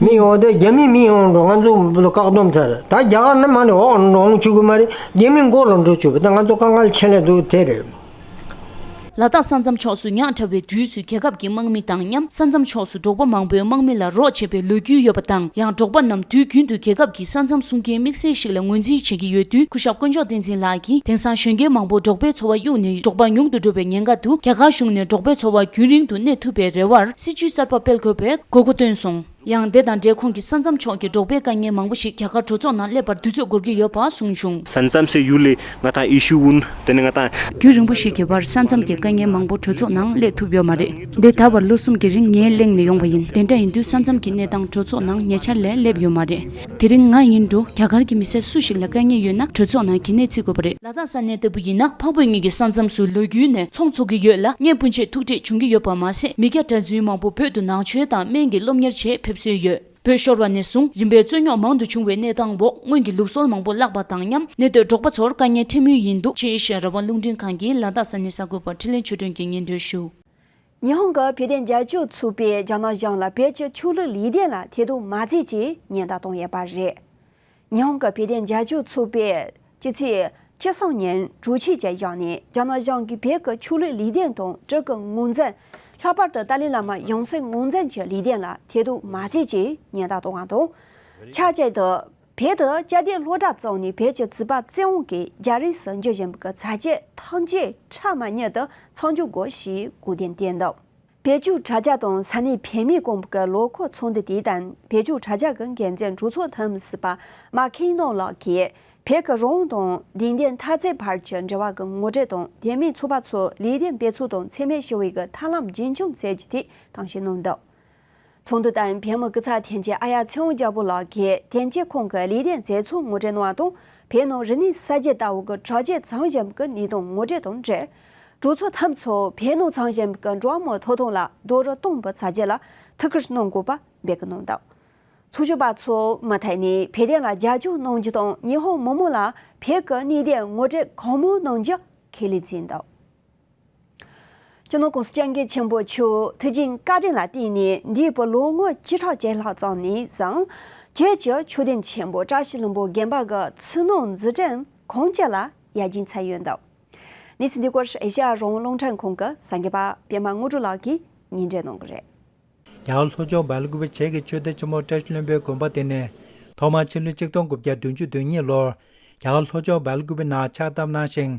མི་འོ་དེ་རྒྱ་མི་མི་ཡོང་འགྲོ་ང་ཚོ་བཀག་སྡོམ་ཚར། ད་རྒྱ་གར་ནས་མ་ནས་འོང་འགྲོ་འོང་བཅུག་གི་མ་རེད། རྒྱ་མི་མགོ་ལ་འགྲོ་བཅུག་པ་ད་ང་ཚོ་དཀའ་ངལ་ཆེ་ལས་འདུག་དེ་རེད། ལ་དྭགས་ས་མཚམས་ཕྱོགས་སུ་ཉག་ཕྲ་བའི་དུས་སུ་རྒྱལ་ཁབ་ཀྱི་དམག་མི་དང་མཉམ་ས་མཚམས་ཕྱོགས་སུ་འབྲོག་པ་མང་པོས་དམག་མི་ལ་རོགས་བྱས་པའི་ལོ་རྒྱུས་ཡོད་པ་དང་ཡང་འབྲོག་པ་རྣམས་དུས་རྒྱུན་དུ་རྒྱལ་ཁབ་ཀྱི་ས་མཚམས་སྲུང་མཁན་དམིགས་བསལ་ཞིག་ལ་ངོས་འཛིན་བྱེད་ཀྱི་ཡོད་དུས་སྐུ་ཞབས་དཀོན་མཆོག་བསྟན་འཛིན་ལགས་ཀྱིས་དེང་སང་གཞོན་སྐྱེས་མང་པོ་འབྲོག་པའི་འཚོ་བ་གཡུགས་ནས་འབྲོག་པ་ཉུང་དུ་འགྲོ་བའི་ཉེན་ཁ་འདུག་རྒྱ་གར་གཞུང་ནས་འབྲོག་པའི་འཚོ་བ་རྒྱུན་རིང་དུ་གནས་ཐུབ་པའི་རེ་བར་སྲིད་ཇུས་གསར་པ་སྤེལ་དགོས་པའི་དགོས་མཁོ་བཏོན་སོང་། ཡང་དེ་དང་འབྲེལ་ཁོང་གིས་ས་མཚམས་ཕྱོགས་ཀྱི་འབྲོག་པའི་དཀའ་ངལ་མང་པོ་ཞིག་རྒྱ་གར་གྲོས་ཚོགས་ནང་སླེབས་པར་དུས་ཚོད་འགོར་གྱི་ཡོད་པ་གསུངས་བྱུང་། ས་མཚམས་སུ་ཡུལ་ལས་ང་དང་ཨི་ཤུ་ཝུན་དེ་ནི་ང་དང་རྒྱུན་རིང་པོ་ཞིག་གི་བར་ས་མཚམས་ཀྱི་དཀའ་ངལ་མང་པོ་གྲོས་ཚོགས་ནང་སླེབས་ཐུབ་ཡོད་མ་རེད། འདི་ད་བར་ལོ་གསུམ་གྱི་རིང་ངས་གླེང་ནས་ཡོང་བ་ཡིན། དེ་འདྲ་ཡིན་དུས་ས་མཚམས་ཀྱི་གནས་སྟངས་གྲོས་ཚོགས་ནང་ཉེ་ཆར་ལས་སླེབས་ཡོད་མ་རེད། དེ་རིང་ང་ཡིན་འགྲོ་རྒྱ་གར་གྱི་མི་སེར་སུ་ཞིག་ལ་དཀའ་ངལ་ཡོད་ན་གྲོས་ཚོགས་ནང་གལ་གནད་བརྩི་དགོས་པ་རེད། ལ་དྭགས་ས་གནས་ལྟ་བུ་ཡིན་ན་འཕགས་བོད་གཉིས་ཀྱི་ས་མཚམས་སུ་ལོ་རྒྱུས་ནས་ཚོང་འཚོགས་ཀྱི་ཡོད་ལ་ངས་སྤུན་མཆེད་ཐུག་འཕྲད་བྱུང་གི་ཡོད་པ་མ་ཟད་མི་སྐྱ་གྲྭ་བཙུན་མང་པོ་བོད་དུ་ནང་ཆོས་དང་སྨན་གྱི་སློབ་གཉེར་ཆེད་ཕེབས་སྲོལ་ཡོད། བོད་ཤོར་བ་ནས་བཟུང་རིམ་པས་རྩོད་རྙོག་མང་དུ་བྱུང་བའི་གནས་སྟངས་འོག་སྔོན་གྱི་ལུགས་སྲོལ་མང་པོ་བརླག་པ་དང་མཉམ་གནས་སྡོད་འབྲོག་པ་ཚོར་དཀའ་ངལ་འཕྲད་མུས་ཡིན་འདུག་ཅེས་ཨེ་ཤ་ཡ་རང་དབང་རླུང་འཕྲིན་ཁང་གིས་ལ་དྭགས་ས་གནས་གསར་འགོད་པར་འཕྲིན་ལས་ཆོས་སྒྲོན་གྱིས་སྙན་སྒྲོན་ཞུ། ཉི་ཧོང་གི་བོད་དོན་རྒྱབ་སྐྱོར་ཚོགས་པས་རྒྱ་ནག་གཞུང་ལ་བོད་ཀྱི་ཆོས་ལུགས་ལུས་སྟེང་ལ་ཐེ་གཏོགས་མ་བྱེད་ཅེས་ཉེན་བརྡ་བཏང་ཡོད་པ་རེད། ཉི་ཧོང་གི་བོད་དོན་རྒྱབ་སྐྱོར་ཚོགས་པས་སྤྱི་ཚེས་བཅུ་གསུམ་ཉིན་གྲོས་ཆོད་ཅིག་བཞག་ནས་རྒྱ་ནག་གཞུང་གིས་བོད་ཀྱི་ཆོས་ལུགས་ལུས་སྟེང་དང་སྤྲུལ་སྐུ་ངོས་འཛིན། ལྷག་པར་དུ་ཏཱ་ལའི་བླ་མ་ཡང་སྲིད་ངོས་འཛིན་གྱི་ལུས་སྟེང་ལ་ཐེ་གཏོགས་མ་བྱེད་ཅེས་ཉེན་བརྡ་བཏང་བ་དང་། ཆབས་ཅིག་ཏུ་བོད་དུ་བཅའ་སྡོད་སློབ་གྲྭ་བཙུགས་ནས་བོད་ཀྱི་རྩིས་པ་བཙན་དབང་གིས་རྒྱ་རིགས་སུ་འགྱུར་བཞིན་པའི་ཚ་རྒྱུད་ཐམས་ཅད་ཁྲ་མ་ཉིད་དུ་མཚམས་འཇོག་དགོས་ཞེས་དགོས་འདུན་བསྟན་འདུག་བོད་ཀྱི་དྲ་རྒྱ་དང་ས་གནས་བོད་མིའི་ཀོང་པོ་གི་ལོ་འཁོར་ཚོགས་འདུ་དེ་དང་བོད་ཀྱི་དྲ་རྒྱ་གི་འགན་འཛིན་གྲོས་ཚོགས་འཐུས་མི་ཟུར་པ་མ་ཁེ་ནོ་ལགས་ཀྱིས་བོད་ཀྱི་རང་དབང་དང་བདེན་དོན་འཐབ་རྩོད་བར་གྱི་འབྲེལ་བ་གི་ངོ་སྤྲོད་དང་བོད་མིའི་ཚོགས་པ་ཚོའི་ལུས་སྟེང་འབད་བརྩོན་དང་འཚེ་མེད་ཞི་བའི་གི་ཐབས་ལམ་རྒྱུན་འཁྱོངས་བྱེད་རྒྱུ་དེ་གཏམ་བཤད་གནང་འདུག་ཚོགས་འདུ་དང་བོད་མི་སྐུ་ཚབ་ཐེངས་ཀྱི་ཨ་ཡ་ཚེ་དབང་རྒྱལ་པོ་ལགས་ཀྱིས་དེང་ཆེ་ཁོང་གི་ལུས་སྟེང་མཛད་ཚུལ་ངོ་སྤྲོད་གནང་བ་དང་བོད་ནང་རིག་གནས་གསར་བརྗེ་ལྟ་བུ་གི་དྲག་ཆས་འཛིན་བཞིན་པའི་གནས་སྟངས་ངོ་སྤྲོད་དང་འབྲེལ། གྲོས་ཚོགས་འཐུས་མི་ཚོས་བོད་ནང་འཛིན་བཞིན་པའི་འགྲོ་བ་མིའི་ཐོབ་ཐང་ལ་རྡོག་རོལ་གཏོང་བའི་ཚ་རྒྱུད་ལ་ཐུགས་ཁུར་གནང་དགོས་པ་འབོད་སྐུལ་གནང་འདུག་ཚོགས་ཞུགས་པ་ཚོ་མུ་མཐུད་ནས་བོད་དོན་ལ་རྒྱབ་སྐྱོར་གནང་རྒྱུ་དང་ཉི་ཧོང་མི་མང་ལ་བོད་ཀྱི་གནད་དོན་ངོ་སྤྲོད་གང་མང་གནང་རྒྱུ་ཁས་ལེན་བྱས་འདུག་སྤྱི་ནོར་༸གོང་ས་༸སྐྱབས་མགོན་ཆེན་པོ་མཆོག་ཐུགས་རྗེ་བཀའ་དྲིན་ལ་བརྟེན་ནས་འདས་པའི་ལོ་ངོ་བཅུ་ཕྲག་བརྒྱད་ལྷག་ཙམ་ནས་བཟུང་བོད་ཀྱི་མཆོད་རྟེན་ཆེན་པོ་བཀྲ་ཤིས་ལྷུན་པོ་དགོན་པ་གི་ཕྱི་ནང་འཛུགས་སྐྲུན་གང་ཅི་ལ་ཡར་རྒྱས་ཚར་ཡོད་འདུག་གནས་ཚུལ་འདི་སྐོར་ཨེ་ཤ་ཡ་རང་དབང་རླུང་འཕྲིན་ཁང་གི་གསར་འགོད་པ་པད་མ་དངོས་གྲུབ་ལགས་ཀྱིས་སྙན་སྒྲོན་གནང་གི་རེད། རྒྱ་གར་ལྷོ་ཕྱོགས་སྦེལ་ཀོབ་བྱེས་ཀྱི་མཆོད་རྟེན་ཆེན་མོ་བཀྲ་ཤིས་ལྷུན་པོའི་དགོན་པ་དེ་ནི་ཐོག་མར་ཕྱི་ལོ་ཆིག་སྟོང་དགུ་བརྒྱ་བདུན་ཅུ་དོན་གཉིས་ལོར་རྒྱ་གར་ལྷོ་ཕྱོགས་སྦེལ་ཀོབ་ནང་ཕྱག་བཏབ་གནང་ཞིང་།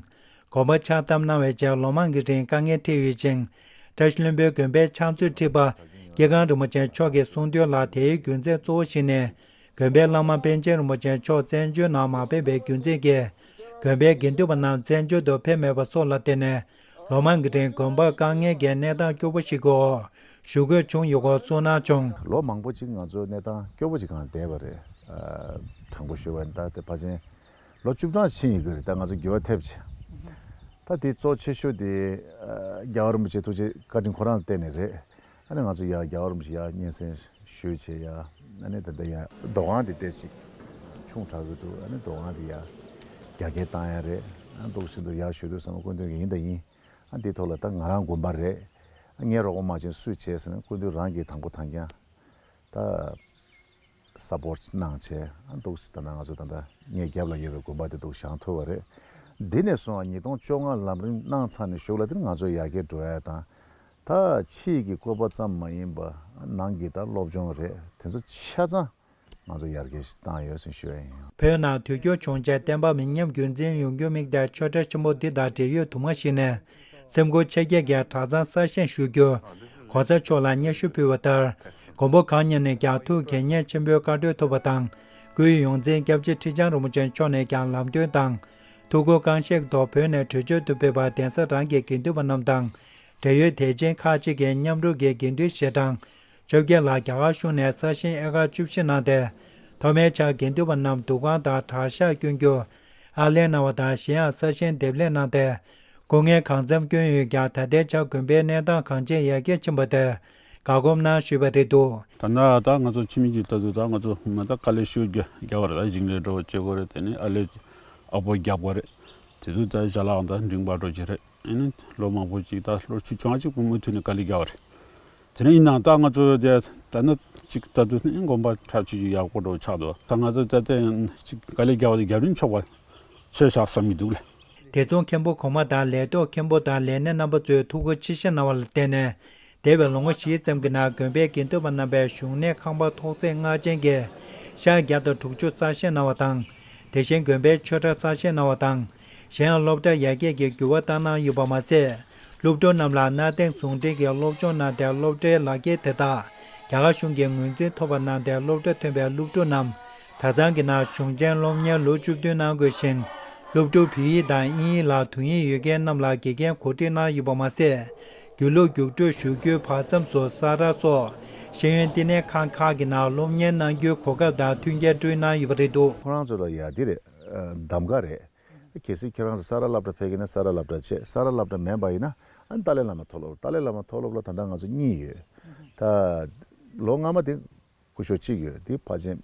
དགོན་པ་ཕྱག་བཏབ་གནང་བའི་རྗེས་ལོ་མང་གི་རིང་དཀའ་ངལ་འཕྲད་ཡོད་ཅིང་། བཀྲ་ཤིས་ལྷུན་པོའི་དགོན་པའི་ཕྱག་མཛོད་ཁྲི་པ་སྐྱེ་སྒང་རིན་པོ་ཆེ་མཆོག་གིས་གསུངས་དོན་ལ་དེའི་རྒྱུ་མཚན་གཙོ་བོ་ཞིག་ནི་དགོན་པའི་བླ་མ་པཎ་ཆེན་རིན་པོ་ཆེ་མཆོག་བཙན་བྱོལ་ནང་མ་ཕེབས་པའི་རྒྱུ་མཚན་གྱིས་དགོན་པའི་དགེ་འདུན་པ་རྣམས་བཙན་བྱོལ་དུ་ཕེབས་མེད་པ་སོགས་ལ་བརྟེན་ནས་ལོ་མང་གི་རིང་དགོན་པར་དཀའ་ངལ་གྱི་གནས་སྟངས་སྐྱོ་པོ་ཞིག་གི་འོག་བཞུགས་དགོས་བྱུང་ཡོད་སྐོར་གསུངས་གནང་བྱུང་། ལོ་མང་པོ་ཅིག་ང་ཚོ་གནས་སྟངས་སྐྱོ་པོ་ཅིག་སྒང་བསྡད་པ་རེད། ཨ། དྲང་པོ་ཞུ་བ་ཡིན་ད་དེ་ཕལ་ཆེར་ལོ་བཅུ་གྲངས་ཕྱིན་ཡོད་ཀྱི་རེད། ད་ང་ཚོ་འགྱུར་བ་ཐེབས་ཆེ། ད་དེ་གཙོ་ཆེ་ཤོས་དེ་ཨ་རྒྱལ་བ་རིན་པོ་ཆེ་ཐུགས་རྗེ་བཀའ་དྲིན་ཁོ་རང་ལ་བརྟེན་ནས་རེད། ཨ་ནི་ང་ཚོ་ཡར་རྒྱལ་བ་རིན་པོ་ཆེ་ཡར་སྙན་སེང་ཞུས་བྱས་ཡར་ཨ་ནི་ད་ལྟ་ཡར་རྡོ་ཁང་དེ་ཏོག་ཙམ་ཆུང་དྲགས་ཀྱི་འདུག་ཨ་ནི་རྡོ་ཁང་དེ་ཡར་རྒྱ་སྐྱེད་བཏང་ཡ་རེད། ཨ་འདུག་སེ་འདུག་ཡར་ཞུ་དུས་ཚང་མ་སྐུ་མདུན་གྱི་ཡིན་དང་ཡིན། ཨ་འདིའི་ཐོག་ལ་ད་ང་རང་དགོན་པ་རེད། ཨ་ངས་རོགས་པ་མ་བྱས་ན་སུས་བྱས་ཟེར་ན་སྐུ་མདུན་རང་གིས་དང་པོ་དང་རྐྱང་ད་སཔོར་ཊི་གནང་བྱས་ཨ་འདུག་སེ་ད་ལྟ་ང་ཚོ་ད་ལྟ་ངའི་རྒྱབ་ལ་ཡོད་པའི་དགོན་པ་དེ་འདུག་བཞེངས་ཐུབ་པ་རེད། འདི་ནས་བཟུང་ཉིས་སྟོང་བཅོ་ལྔ་ལམ་རིམ་གནང་ཚར་ནས་གཞུག་ལ་དེ་ནི་ང་ཚོ་ཡར་རྒྱས་འགྲོ་ཡ་དང་། ད་ཕྱིའི་གི་བཀོད་པ་ཙམ་མ་ཡིན་པ་ནང་གི་ད་སློབ་སྦྱོང་རེད། དེ་ཚོ་ཆ་ཚང་ང་ཚོ་ཡར་རྒྱས་ཤིག་བཏང་ཡོད་ཟེར་ཞུ་ཡ་ཡིན། བོད་ནང་དུས་འགྱུར་བྱུང་རྗེས་བསྟན་པ་མི་ཉམས་རྒྱུན་འཛིན་ཡོང་རྒྱུར་དམིགས་ཏེ་ཆོས་གྲྭ་ཆེན་པོ་འདི་དང་འབྲེལ་ཡོད་དུ་མ་ཞིག་ནས་སེམས་ཁུར་ཆེ་བསྐྱེད་ཀྱིས་གྲྭ་ཚང་གསར་བཞེངས་ཞུ་རྒྱུར་གོང་ས་མཆོག་ལ་སྙན་ཞུ་ཕུལ་བ་ལྟར། མགོན་པོ་གང་ཉིད་ནས་ཀྱང་ཐུགས་དགྱེས་མཉེས་ཆེན་པོའི་བཀའ་འཁྲོལ་ཐོབ་པ་དང་། སྐུའི་ཡོངས་འཛིན་སྐྱབས་རྗེ་ཁྲི་བྱང་རིན་པོ་ཆེ་མཆོག་ནས་ཀྱང་ལམ་སྟོན་དང་། ཐུགས་ཁུར་བསྐང་གཞིགས་ཐོག་བོད་ནས་བྲོས་བྱོལ་དུ་ཕེབས་པ་གདན་ས་རང་གི་དགེ་འདུན་པ་རྣམས་དང་། འབྲེལ་ཡོད་དད་ཅན་ཁག་ཅིག་གིས་མཉམ་རུབ་ཀྱིས་དགེ་འདུན་ཞལ་གྲངས་བཅོ་བརྒྱད་ལ་རྒྱ་གར་གཞུང་ནས་ས་ཞིང་ཨེ་ཀར་བཅུ་བཞི་གནང་སྟེ། ཐོག་མའི་ཆར་དགེ་འདུན་པ་རྣམས་འདུ་ཁང་དང་གྲྭ་ཤག་བསྐྱོན་རྒྱུར་ཨར་ལས་གནང་བ་དང་གཞན་ཡང་ས་ཞིང་འདེབས་ལེན་གནང་སྟེ། སྐུ་ངལ་གང་འཚམ་བསྐྱོན་ཡོད་ཀྱང་ད་ལྟའི་ཆར་དགོན་པའི་གནས་སྟངས་གང་ཅིར་ཡར་རྒྱས་ཕྱིན་པ་དེར་དགའ་སྒོམ་གནང་ཞུས་པ་རེད་འདུག་ད་ནི་ད་ང་ཚོ་ཕྱི་མི་གཅིག་ལྟ་དུས་ད་ང་ཚོ་ཧུ་མ་ད་དཀའ་ལས་ཤུགས་རྒྱག་རྒྱག་པ་རེད། ད་ཞིང་ལས་འགྲོ་བ་བྱེད་དགོས་རེད། དེ་ནི་ཨ་ལས་ཨ་ཕོ་རྒྱག་པ་རེད། དེ་ཚོ་ད་ཞལ་ལག་ད་འབྲིང་བ་འགྲོ་གི་རེད། ཨ་ནི་ལོ་མང་པོ་ཅིག་ད་ལོ་བཅུ་བཅོ་ལྔ་ཅིག་བུ་མོ་དུས་ནས་དཀའ་ལས་རྒྱག་པ་རེད། དེ་ནས་ཡིན་ནའང་ད་ང་ཚོ་དེ་ད་ནི་ཅིག་ལྟ་དུས་ནི་དགོན་པ་ཁྲག་ཆུ་ཅིག་ཡག་པོ་འགྲོ་ཆགས་འདུག་ད་ང་ཚོ་ད་ལྟ་ཅིག་དཀའ་ལས་རྒྱག་པ་དེ་རྒྱབ་རིམ་ཆོག་པ་ཆོད་བཞག་བསམ་གྱི་འདུག་ལ། སྡེ་ཚོང་མཁན་པོ་གོང་མ་དང་ལས་ཐོག་མཁན་པོ་དང་ལས་སྣེ་རྣམ་པ་ཚོས་ཐུགས་ཁུར་ཆེ་བཞེས་གནང་བ་ལ་བརྟེན་ནས། འདས་པའི་ལོ་ངོ་བཞིའི་ཙམ་གྱི་ནང་དགོན་པའི་དགེ་འདུན་པ་རྣམ་པས་བཞུགས་གནས་ཁང་པ་ཐོག་བརྩེགས་ལྔ་ཅན་གྱི་ཤར་བརྒྱ་དང་དྲུག་ཅུ་གསར་བཞེངས་གནང་བ་དང་། དེ་བཞིན་དགོན་པའི་ཆོས་གྲྭ་གསར་བཞེངས་གནང་བ་དང་། གཞན་ཡང་སློབ་གྲྭ་ཡར་རྒྱས་ཀྱི་འགྱུར་བ་བཏང་གནང་ཡོད་པ་མ་ཟད། སློབ་ཕྲུག་རྣམས་ལ་གནའ་དེང་ཟུང་འབྲེལ་གྱི་སློབ་སྦྱོང་གནང་སྟེ་སློབ་གྲྭའི་ལག་འཁྱེར་དེ་དག་རྒྱ་གར་གཞུང་གི་ངོས་འཛིན་ཐོབ་པ་གནང་སྟེ་སློབ་གྲྭ་ཐོན་པའི་སློབ་ཕྲུག་རྣམས་གྲྭ་ཚང་གི་ནང་གཞུང་ཆེན་སློབ་གཉེར་ལོ་བཅུ་བདུན་གནང་དགོས་ཤིང་། སློབ་ཕྲུག་བོད་ཡིག་དང་དབྱིན་ཡིག་ལ་དོན་གཉེར་ཡོད་མཁན་རྣམས་ལ་དགེ་རྒན་གོ་སྒྲིག་གནང་ཡོད་པ་མ་ཟད། དགེ་ལུགས་རྒྱུགས་སྤྲོད་ཞུ་རྒྱུའི་བར་མཚམས་སུ་ས་རཱ་སོགས་ཤེས་ཡོན་བསྟི་གནས་ཁང་ཁག་གི་ནང་སློབ་གཉེར་གནང་རྒྱུའི་གོ་སྐབས་དང་མཐུན་རྐྱེན་བསྐྲུན་གནང་ཡོད་པ་རེད་འདུག་ཁོ་རང་ཚོ་ལ་ཡ་འདི་རེད། གདམ་ག་རེད། གལ་སྲིད་ཁྱེད་རང་ཚོ་ས་རཱ་སློབ་གྲྭ་ཕེབས་ཀྱི་ན་ས་རཱ་སློབ་གྲྭ་བྱེད། ས་རཱ་སློབ་གྲྭ་མེད་པ་ཡིན་ན་ཨ་ནི་ཏཱ་ལའི་བླ་མ་མཐོ་སློབ། ཏཱ་ལའི་བླ་མ་མཐོ་སློབ་ལ་ད་ལྟ་ང་ཚོ་གཉིས་ཡོད། ད་ལོ་སྔ་མ་དེ་སྐུ་ཞབས་གཅིག་ཡོད། དེ་ཕལ་ཆེར་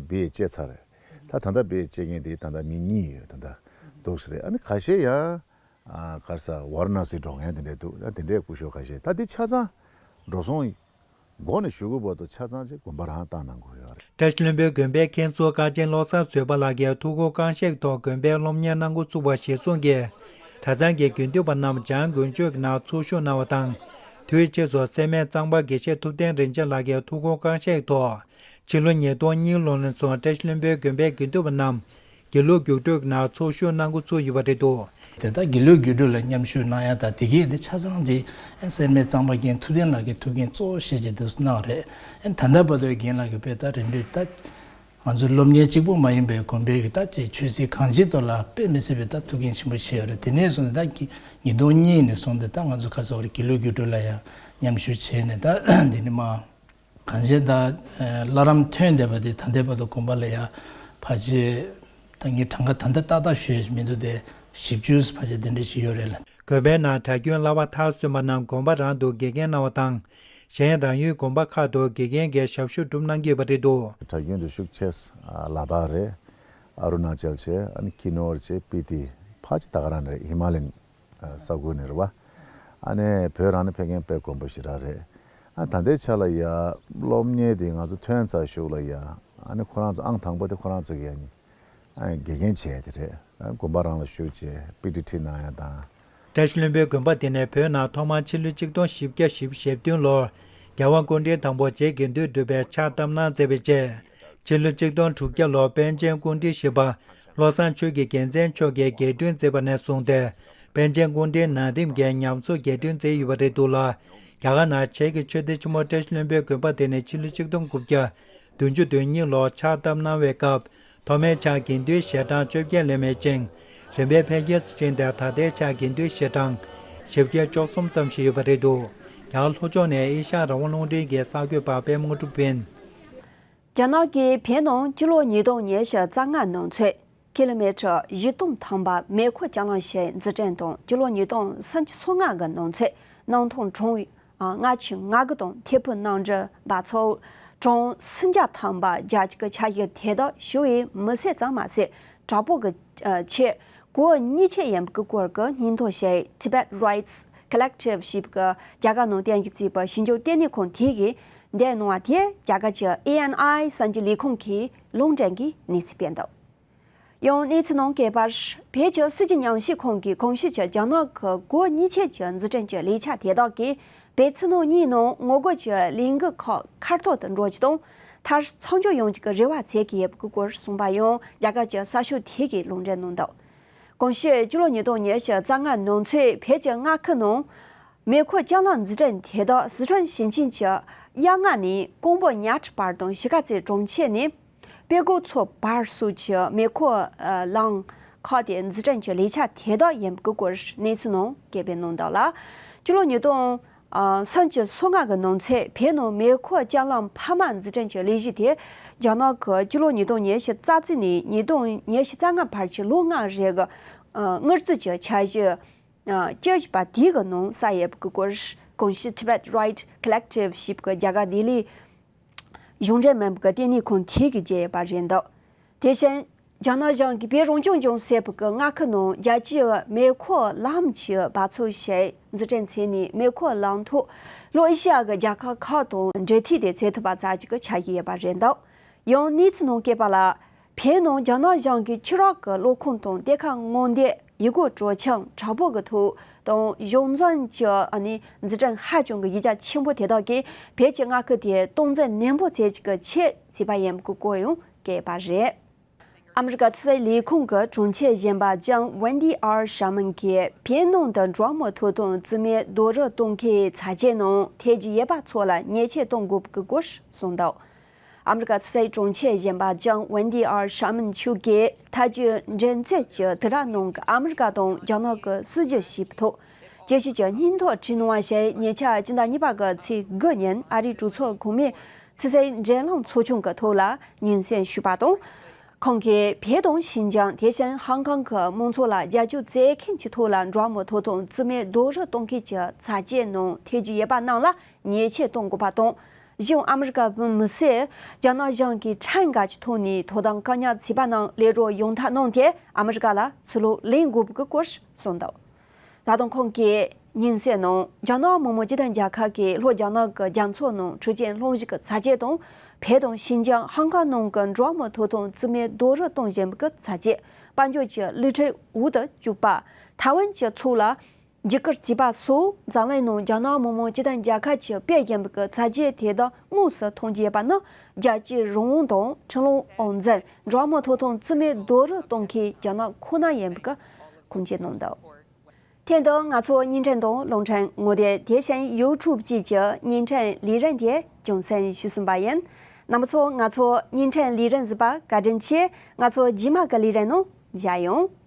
བི་ཨེ་བྱས་ཚར་རེད། ད་ད་ལྟ་བི་ཨེ་བྱེད་མཁན་དེ་ད་ལྟ་མི་གཉིས་ཡོད། ད་ལྟ་འདུག་ས་རེད། ཨ་ནི་ཁ་ཤས་ཡང་ག་རེ་ཟ་ཝཱ་ར་ཎ་སི་འགྲོ་མཁན་དེ་འདྲས་འདུག་ད་དེ་འདྲས་སྐུ་ཞབས་ཁ་ཤས་ད་དེ་ཆ་ཚང་འགྲོ་སོང་། འགོ་ནས་གཞུག་གུ་བར་དུ་ཆ་ཚང་ཅིག་དགོན་པ་རང་བཏང་གནང་དགོས་ཡོད་རེད། བཀྲ་ཤིས་ལྷུན་པོའི་དགོན་པའི་མཁན་ཟུར་བཀའ་ཆེན་བློ་བཟང་བཟོད་པ་ལགས་ཀྱིས་ཐུགས་ཁུར་བསྐང་གཞིགས་ཐོག་དགོན་པའི་སློབ་གཉེར་གནང་འགོ་ཚུགས་པ་གཞིར་བཟུང་གིས། གྲྭ་ཚང་གི་དགེ་འདུན་པ་རྣམས་འཇང་དགུན་ཆོས་ཀྱི་ནང་ཚོགས་ཞུགས་གནང་བ་དང་། དུས་ཕྱིས་སུ་སེར་སྨད་གཙང་པ་དགེ་བཤེས་ཐུབ་བསྟན་རིན་ཆེན་ལགས་ཀྱིས་ཐུགས་ཁུར་བསྐང་གཞིགས་ཐོག་ཕྱི་ལོ་ཉིས་སྟོང་གཉིས་ལོ་ནས་བཟུང་བཀྲ་ཤིས་ལྷུན་པོའི་དགོན་པའི་དགེ་འདུན་པ་རྣམས་དགེ་ལུགས་རྒྱུགས་སྤྲོད་ཀྱི་ནང་ཚོགས་ཞུགས་གནང་འགོ་ཚུགས་ཡོད་པ་རེད་འདུག་དེ་ལྟར་དགེ་ལུགས་རྒྱུགས་སྤྲོད་ལ་མཉམ་ཞུགས་གནང་ཡ་དང་དེ་གས་དེ་ཆ་ཚང་དེ་སེར་སྨད་གཙང་པ་རྒན་ཐུབ་བསྟན་ལགས་ཀྱི་ཐུགས་འགན་གཙོ་བོ་བཞེས་བྱས་དེ་གནང་བ་རེད། ད་ལྟ་བར་དུ་རྒན་ལགས་ཀྱིས་དཔེ་ལྟ་རིམ་པས་ད་ང་ཚོའི་སློབ་གཉེར་གཅིག་པུ་མ་ཡིན་པའི་དགོན་པའི་གི་ད་ཅིག་ཆོས་སྲིད་གང་ཅིའི་ཐོག་ལ་དཔེ་མི་སྲིད་པའི་ད་ཐུགས་འགན་ཆེན་པོ་བཞེས་ཡོད་རེད། དེ་ནས་བཟུང་ནས་ད་ཉིས་སྟོང་གཉིས་ནས་བཟུང་སྟེ་ད་ང་ཚོ་ཁ་སང་བར་དགེ་ལུགས་རྒྱུགས་སྤྲོད་ལ་ཡང་མཉམ་ཞུགས་བྱས་ནས་ད་འདི་ནས་མ། གང་ཅི་ད་བླ་རམས་ཐོན་བསྡད་པ་དེ་ད་ལྟའི་བར་དུ་དགོན་པ་ལ་ཡ་ཕལ་ཆེར་ད་ངས་གྲངས་ཀ་ད་ལྟ་ཏག་ཏག་ཞུ་ཡ་མི་འདུག་སྟེ་བཞི་བཅུ་ཕལ་ཆེར་དེ་འདྲ་ཞིག་ཡོད་རེད་ལ། དགོན་པའི་ནང་གྲྭ་རྒྱུན་བསླབ་པ་མཐར་སོན་པ་རྣམས་དགོན་པ་རང་དུ་དགེ་རྒན་གནང་བ་དང་། གཞན་རང་ཡུལ་དགོན་པ་ཁག་ཏུ་དགེ་རྒན་གྱི་ཞབས་ཞུ་སྒྲུབ་གནང་གི་ཡོད་པ་རེད་འདུག་གྲྭ་རྒྱུན་དུ་ཤུགས་ཆེ་ལ་དྭགས་རེད། ཨ་རུ་ན་ཅལ་བྱས། ཨ་ནི་ཁི་ནོར་བྱས། སྤི་ཏི། ཕལ་ཆེར་ད་ག་རང་རེད། ཧི་མ་ལ་ཡན་ས་ཁུལ་ནས་རེད་བ། ཨ་ནི་བོད་རང་ནས་ཕེབས་མཁན་དཔེ་དཀོན་པོ་ཞེ་དྲག་རེད། ཨ་ད་ལྟའི་ཆ་ལ་ཡ་སློབ་གཉེར་དེ་ང་ཚོ་ཐོན་ཚར་གཞུག་ལ་ཡ་ཨ་ནི་ཁོ་རང་ཚོ་ཨང་དང་པོ་དེ་ཁོ་རང་ཚོ་གི་ཡ་ནི་ཨ་དགེ་རྒན་བྱས་དེ་རེད། ཨ་དགོན་པ་རང་ལ་ཞུགས་བྱས་པི་ཏི་ཁྲིད་གནང་ཡ་དང་། བཀྲ་ཤིས་ལྷུན་པོའི་དགོན་པ་དེ་ནི་བོད་ནང་ཐོག་མར་ཕྱི་ལོ་ཆིག་སྟོང་བཞི་བརྒྱ་བཞི་བཅུ་ཞེ་བདུན་ལོར་རྒྱལ་བ་སྐུ་ཕྲེང་དང་པོ་རྗེ་དགེ་འདུན་གྲུབ་པས་ཕྱག་བཏབ་གནང་མཛད་པའི་རྗེས། ཕྱི་ལོ་ཆིག་སྟོང་དྲུག་བརྒྱ་ལོར་པཎ་ཆེན་སྐུ་ཕྲེང་བཞི་པ་བློ་བཟང་ཆོས་ཀྱི་རྒྱལ་མཚན་མཆོག་གིས་རྒྱས་སྐྲུན་མཛད་པ་ནས་བཟུང་སྟེ། པཎ་ཆེན་སྐུ་ཕྲེང་ནང་རིམ་གྱིས་ཉམས་གསོ་རྒྱས་སྐྲུན་མཛད་ཡོད་པ་རེད་འདུག་ལ། རྒྱ་གར་ནང་བྱེས་ཀྱི་ཆོས་སྡེ་ཆེན་མོ་བཀྲ་ཤིས་ལྷུན་པོའི་དགོན་པ་དེ་ནི་ཕྱི་ལོ་ཆིག་སྟོང་དགུ་བརྒྱ་བདུན་ཅུ་དོན་གཉིས་ལོར་ཕྱག་བཏབ་གནང་བའི་སྐབས། ཐོག་མའི་ཆར་དགེ་འདུན་ཞལ་གྲངས་བཅོ་བརྒྱད་ལས་མེད་ཅིང་། རིམ་པས་འཕེལ་རྒྱས་སུ་ཕྱིན་ཏེ་ད་ལྟའི་ཆར་དགེ་འདུན་ཞལ་གྲངས་བཞི་བརྒྱ་བཅུ་གསུམ་ཙམ་ཞིག་ཡོད་པ་རེད་འདུག་ཡང་ལྷོ་ཕྱོགས་ནས་ཨེ་ཤ་ཡ་རང་དབང་རླུང་འཕྲིན་གྱི་གསར་འགོད་པ་པད་མ་དངོས་གྲུབ་ཡིན། རྒྱ་ནག་གིས་བོད་ནང་ཕྱི་ལོ་ཉིས་སྟོང་ཉི་ཤུ་རྩ་ལྔ་ནང་ཚུད་ ཀི་ལོ་མི་ཊར་བཞི་སྟོང་ཐམ་པ་མེ་འཁོར་ལྕགས་ལམ་ཞིག་འཛུགས་སྐྲུན་དང་། སྤྱི་ལོ་ཉིས་སྟོང་སུམ་ཅུ་སོ་ལྔ་གི་ནང་ཚུད་གནམ་ཐང་གྲངས་ལྔ་བཅུ་ང་དགུ་དང་ཐད་འཕུར་གནམ་གྲུ་འབབ་ཚིགས་གྲངས་སུམ་བརྒྱ་ཐམ་པ་རྒྱ་སྐྱེད་ཀྱི་འཆར་གཞི་དེ་དག་ཞི་བའི་མི་སེར་ཙམ་མ་ཟད། དྲག་པོ་གི་ཆེད་གོ་གཉིས་ཆེད་ཡིན་པའི་སྐོར་གྱི་སྙན་ཐོ་ཞིག་Tibet Rights Collective ཞེས་པའི་རྒྱ་གར་ནང་རྟེན་གཞི་བྱས་པའི་ཞིབ་འཇུག་ལྟེ་གནས་ཁང་དེ་གིས་འདེམས་གནང་བ་དེ། རྒྱ་གར་གྱི་ཨེ་ཨེན་ཨའི་གསར་འགྱུར་ལས་ཁུངས་ཀྱིས་ལུང་འདྲེན་གྱིས་གནས་ཚུལ་སྤེལ་འདུག་ཡང་གནས་ཚུལ་ནང་གསལ་བར། བོད་ཀྱི་སྲིད་ཀྱི་ཉམས་ཞིབ་ཁང་གིས་གོང་ཞུས་ཀྱི་རྒྱ་ནག་གི་སྒོ་གཉིས་ཆེད་ཀྱི་འཛུགས་སྐྲུན་གྱི་ལས་འཆར་དེ་དག་གིས་བོད་ཕྱི་ནང་གཉིས་ནང་ངོ་རྒོལ་གྱི་ལས་འགུལ་ཁག་ཁ་ཐོར་དུ་འགྲོ་རྒྱུ་དང་། མཐར་མཚམས་འཇོག་ཡོང་རྒྱུ་གི་རེ་བ་བྱེད་ཀྱི་ཡོད་པའི་སྐོར་གསུངས་པ་ཡང་རྒྱ་གར་གྱི་གསར་ཤོག་དེ་གིས་ལུང་འདྲེན་གནང་འདུག་གོང་ཞུས་སྤྱི་ལོ་ཉིས་སྟོང་ཉི་ཤུ་རྩ་ལྔ་ནང་ཚུད་བོད་ཀྱི་མངའ་ཁུལ་ནང་མེ་འཁོར་ལྕགས་ལམ་འཛུགས་སྐྲུན་དེ་དག་སི་ཁྲོན་ཞིང་ཆེན་གྱི་གཡག་རྔ་ནས་ཀོང་པོ་ཉལ་ཁྲི་བར་དང་། གཞིས་ཀ་རྩེ་གྲོང་ཁྱེར་ནས་དཔལ་མགོན་མཚོ་བར་སོགས་ཀྱི་མེ་འཁོར་ལམ་ཁག་དེ་འཛུགས་སྐྲུན་གྱི་ལས་འཆར་དེ་དག་ཡིན་པའི་སྐོར་གནས་ཚུལ་ནང་གསལ་སྤེལ་གནང་འདུག་ལ། སྤྱི་ལོ་ཉིས་སྟོང་སུམ་ཅུ་སོ་ལྔ་གི་ནང་ཚུད་བོད་ནང་མེ་འཁོར་ལྕགས་ལམ་འཕར་མ་འཛུགས་སྐྲུན་གྱི་ལས་གཞི་དེ་རྒྱ་ནག་གིས་སྤྱི་ལོ་ཉིས་སྟོང་ཉི་ཤུ་རྩ་གཅིག་ནས་ཉིས་སྟོང་ཉི་ཤུ་རྩ་ལྔ་བར་གྱི་ལོ་ལྔ་རིང་གི་དངུལ་རྩིས་ཀྱི་འཆར་གཞི་བཅུ་བཞི་པ་དེ་གི་ནང་གསལ་ཡོད་པའི་སྐོར་གོང་ཞུས་Tibet Right Collective ཞེས་པའི་རྒྱ་གར་ལྡི་ལི་གཞུང་འབྲེལ་མིན་པའི་ལྟེ་གནས་ཁང་དེ་གིས་བརྗོད་ཡོད་པ་རེད་འདུག་དེ་བཞིན་རྒྱ་ནག་གཞུང་གིས་བོད་རང་སྐྱོང་ལྗོངས་ཟེར་བའི་མངའ་ཁུལ་ནང་རྒྱལ་སྤྱིའི་མེ་འཁོར་ལམ་གྱི་འབབ་ཚིགས་ཤིག་འཛུགས་སྐྲུན་བྱས་ནས། མེ་འཁོར་ལམ་ཐོག་ལྷོ་ཨེ་ཤི་ཡ་གི་རྒྱལ་ཁབ་ཁག་དང་འབྲེལ་མཐུད་དེ་བྱེད་ཐུབ་པ་བྱ་རྒྱུ་གི་འཆར་གཞི་ཡོད་པ་རེད་འདུག་ཡང་གནས་ཚུལ་ནང་གསལ་བ་ལ། བོད་ནང་རྒྱ་ནག་གཞུང་གིས་ཆུ་རགས་ཀྱི་གློག་ཁང་དང་གཏེར་ཁ་སྔོག་འདོན་ཡུལ་སྐོར་སྤྲོ་འཆམ་དྲག་པོ་གི་ཐོག་དང་གཞུང་འཛིན་གྱི་ཨ་ནི་འཛུགས་སྐྲུན་ཧ་ཅང་གི་ཡིག་ཆ་ཆེན་པོ་དེ་དག་གིས་བོད་ཀྱི་མངའ་ཁུལ་དེ་སྟངས་འཛིན་ནན་པོ་བྱེད་ཀྱི་ཆེད་བྱས་པ་ཡིན་པའི་སྐོར་ཡང་གསལ་བ་རེད། ཨ་མི་རི་ཀ་ཕྱི་སྲིད་ལས་ཁུངས་ཀྱི་དྲུང་ཆེ་གཞོན་པ་ལྕམ་Wendy R Sherman གྱིས་བོད་ནང་དུ་འབྲོག་མི་ཐོབ་ཐང་རྩིས་མེད་རྡོག་རོལ་གཏོང་མཁན་ཚོགས་སྡེ་ནང་ཐེ་ཇུས་ཡོད་པ་ཚོ་ལ་ཉེས་ཆད་གཏོང་དགོས་པའི་སྐོར་གསུངས་འདུག་ཨ་མི་རི་ཀ་ཕྱི་སྲིད་དྲུང་ཆེ་གཞོན་པ་ལྕམ་Wendy R Sherman མཆོག་གིས་ཐེ་ཇུས་མགྲིན་ཚབ་ཀྱི་དུས་རབས་ནང་གི་ཨ་མི་རི་ཀ་དང་རྒྱ་ནག་གི་སྲིད་ཇུས་ཞེས་པའི་ཐོག་རྒྱལ་སྤྱི་གི་སྙན་ཐོ་བྲིས་གནང་བ་ཞིག་ཉེ་ཆར་སྤྱི་ཟླ་གཉིས་པ་གི་ཚེས་དགུ་ཉིན་ཨ་རིའི་གྲོས་ཚོགས་གོང་མའི་ཕྱི་སྲིད་འབྲེལ་ལམ་ཚོགས་ཆུང་གི་ཐོག་ལ་སྙན་སེང་ཞུས་པ་དང་། ཁོང་གིས་བོད་དང་ཤིན་ཅང་དེ་བཞིན་ཧང་ཀང་གི་མང་ཚོགས་ལ་རྒྱབ་སྐྱོར་བྱེད་མཁན་གྱི་ཐོག་ལ་འབྲོག་མི་ཐོབ་ཐང་རྩིས་མེད་རྡོག་རོལ་གཏོང་མཁན་གྱི་ཚོགས་སྡེ་ནང་ཐེ་ཇུས་ཡོད་པ་རྣམས་ལ་ཉེས་ཆད་གཏོང་དགོས་པ་དང་། གཞན་ཨ་མི་རི་ཀ་བོད་མི་སེར་རྒྱ་ནག་གཞུང་གིས་ཁྲིམས་འགལ་གྱི་ཐོག་ནས་དོ་དམ་བཀག་ཉར་བྱས་པ་རྣམས་ལས་རོགས་ཡོང་ཐབས་གནང་སྟེ་ཨ་མི་རི་ཀ་ལ་ཚུར་ལོག་ལེན་དགོས་པའི་སྐོར་གསུངས་འདུག་ད་དུང་ཁོང་གིས་སྙན་སེང་ནང་རྒྱ་ནག་མི་དམངས་སྤྱི་མཐུན་རྒྱལ་ཁབ་ཀྱིས་ལྷོ་རྒྱ་ནག་གི་རྒྱ་མཚོ་ནང་འཕྲུལ་ཆས་སློང་གཞི་གི་ཚོགས་སྡེ་དང་། བོད་དང་ཤིན་ཅང་ཧང་ཀང་ནང་གི་འབྲོག་མི་ཐོབ་ཐང་རྩིས་མེད་རྡོག་རོལ་གཏོང་བཞིན་པའི་ཚོགས་སྡེ་དཔལ་འབྱོར་གྱི་བསླུ་བྲིད་འོག་ཏུ་བཅུག་པ། ཐའེ་ཝན་གྱི་ཚོགས་ལ་འཇིགས་སྐུལ་བྱས་པ་སོགས་འཛམ་གླིང་ནང་རྒྱ་ནག་མི་དམངས་སྤྱི་མཐུན་རྒྱལ་ཁབ་ཀྱིས་སྤེལ་བཞིན་པའི་ཚོགས་སྡེ་དེ་དག་དངོས་སུ་མཐོང་རྒྱུ་ཡོད་པ་ནི་རྒྱལ་སྤྱིའི་རང་དབང་དང་ཁྲིམས་ལུགས་དབང་འཛིན། འབྲོག་མི་ཐོབ་ཐང་རྩིས་མེད་རྡོག་རོལ་གཏོང་མཁན་རྒྱ་ནག་ཁོ་ན་ཡིན་པའི་ཁུངས་སྐྱེལ་གནང་འདུག་དེ་དང་ང་ཚོ་བརྙན་འཕྲིན་དང་རླུང་འཕྲིན་ངོ་དེབ་དེ་བཞིན་ཡུ་ཊུབ་བཅས་ཀྱི་བརྙན་འཕྲིན་ལས་རིམ་དེ་རྒྱང་སྲིང་ཞུས་ཟིན་པ་ཡིན། རྣམ་པ་ཚོ་ང་ཚོ་བརྙན་འཕྲིན་ལས་རིམ་གཟིགས་པར་བཀའ་དྲིན་ཆེ། ང་ཚོ་རྗེས་མ་གི་ལས་རིམ་ནང་མཇལ་ཡོང་།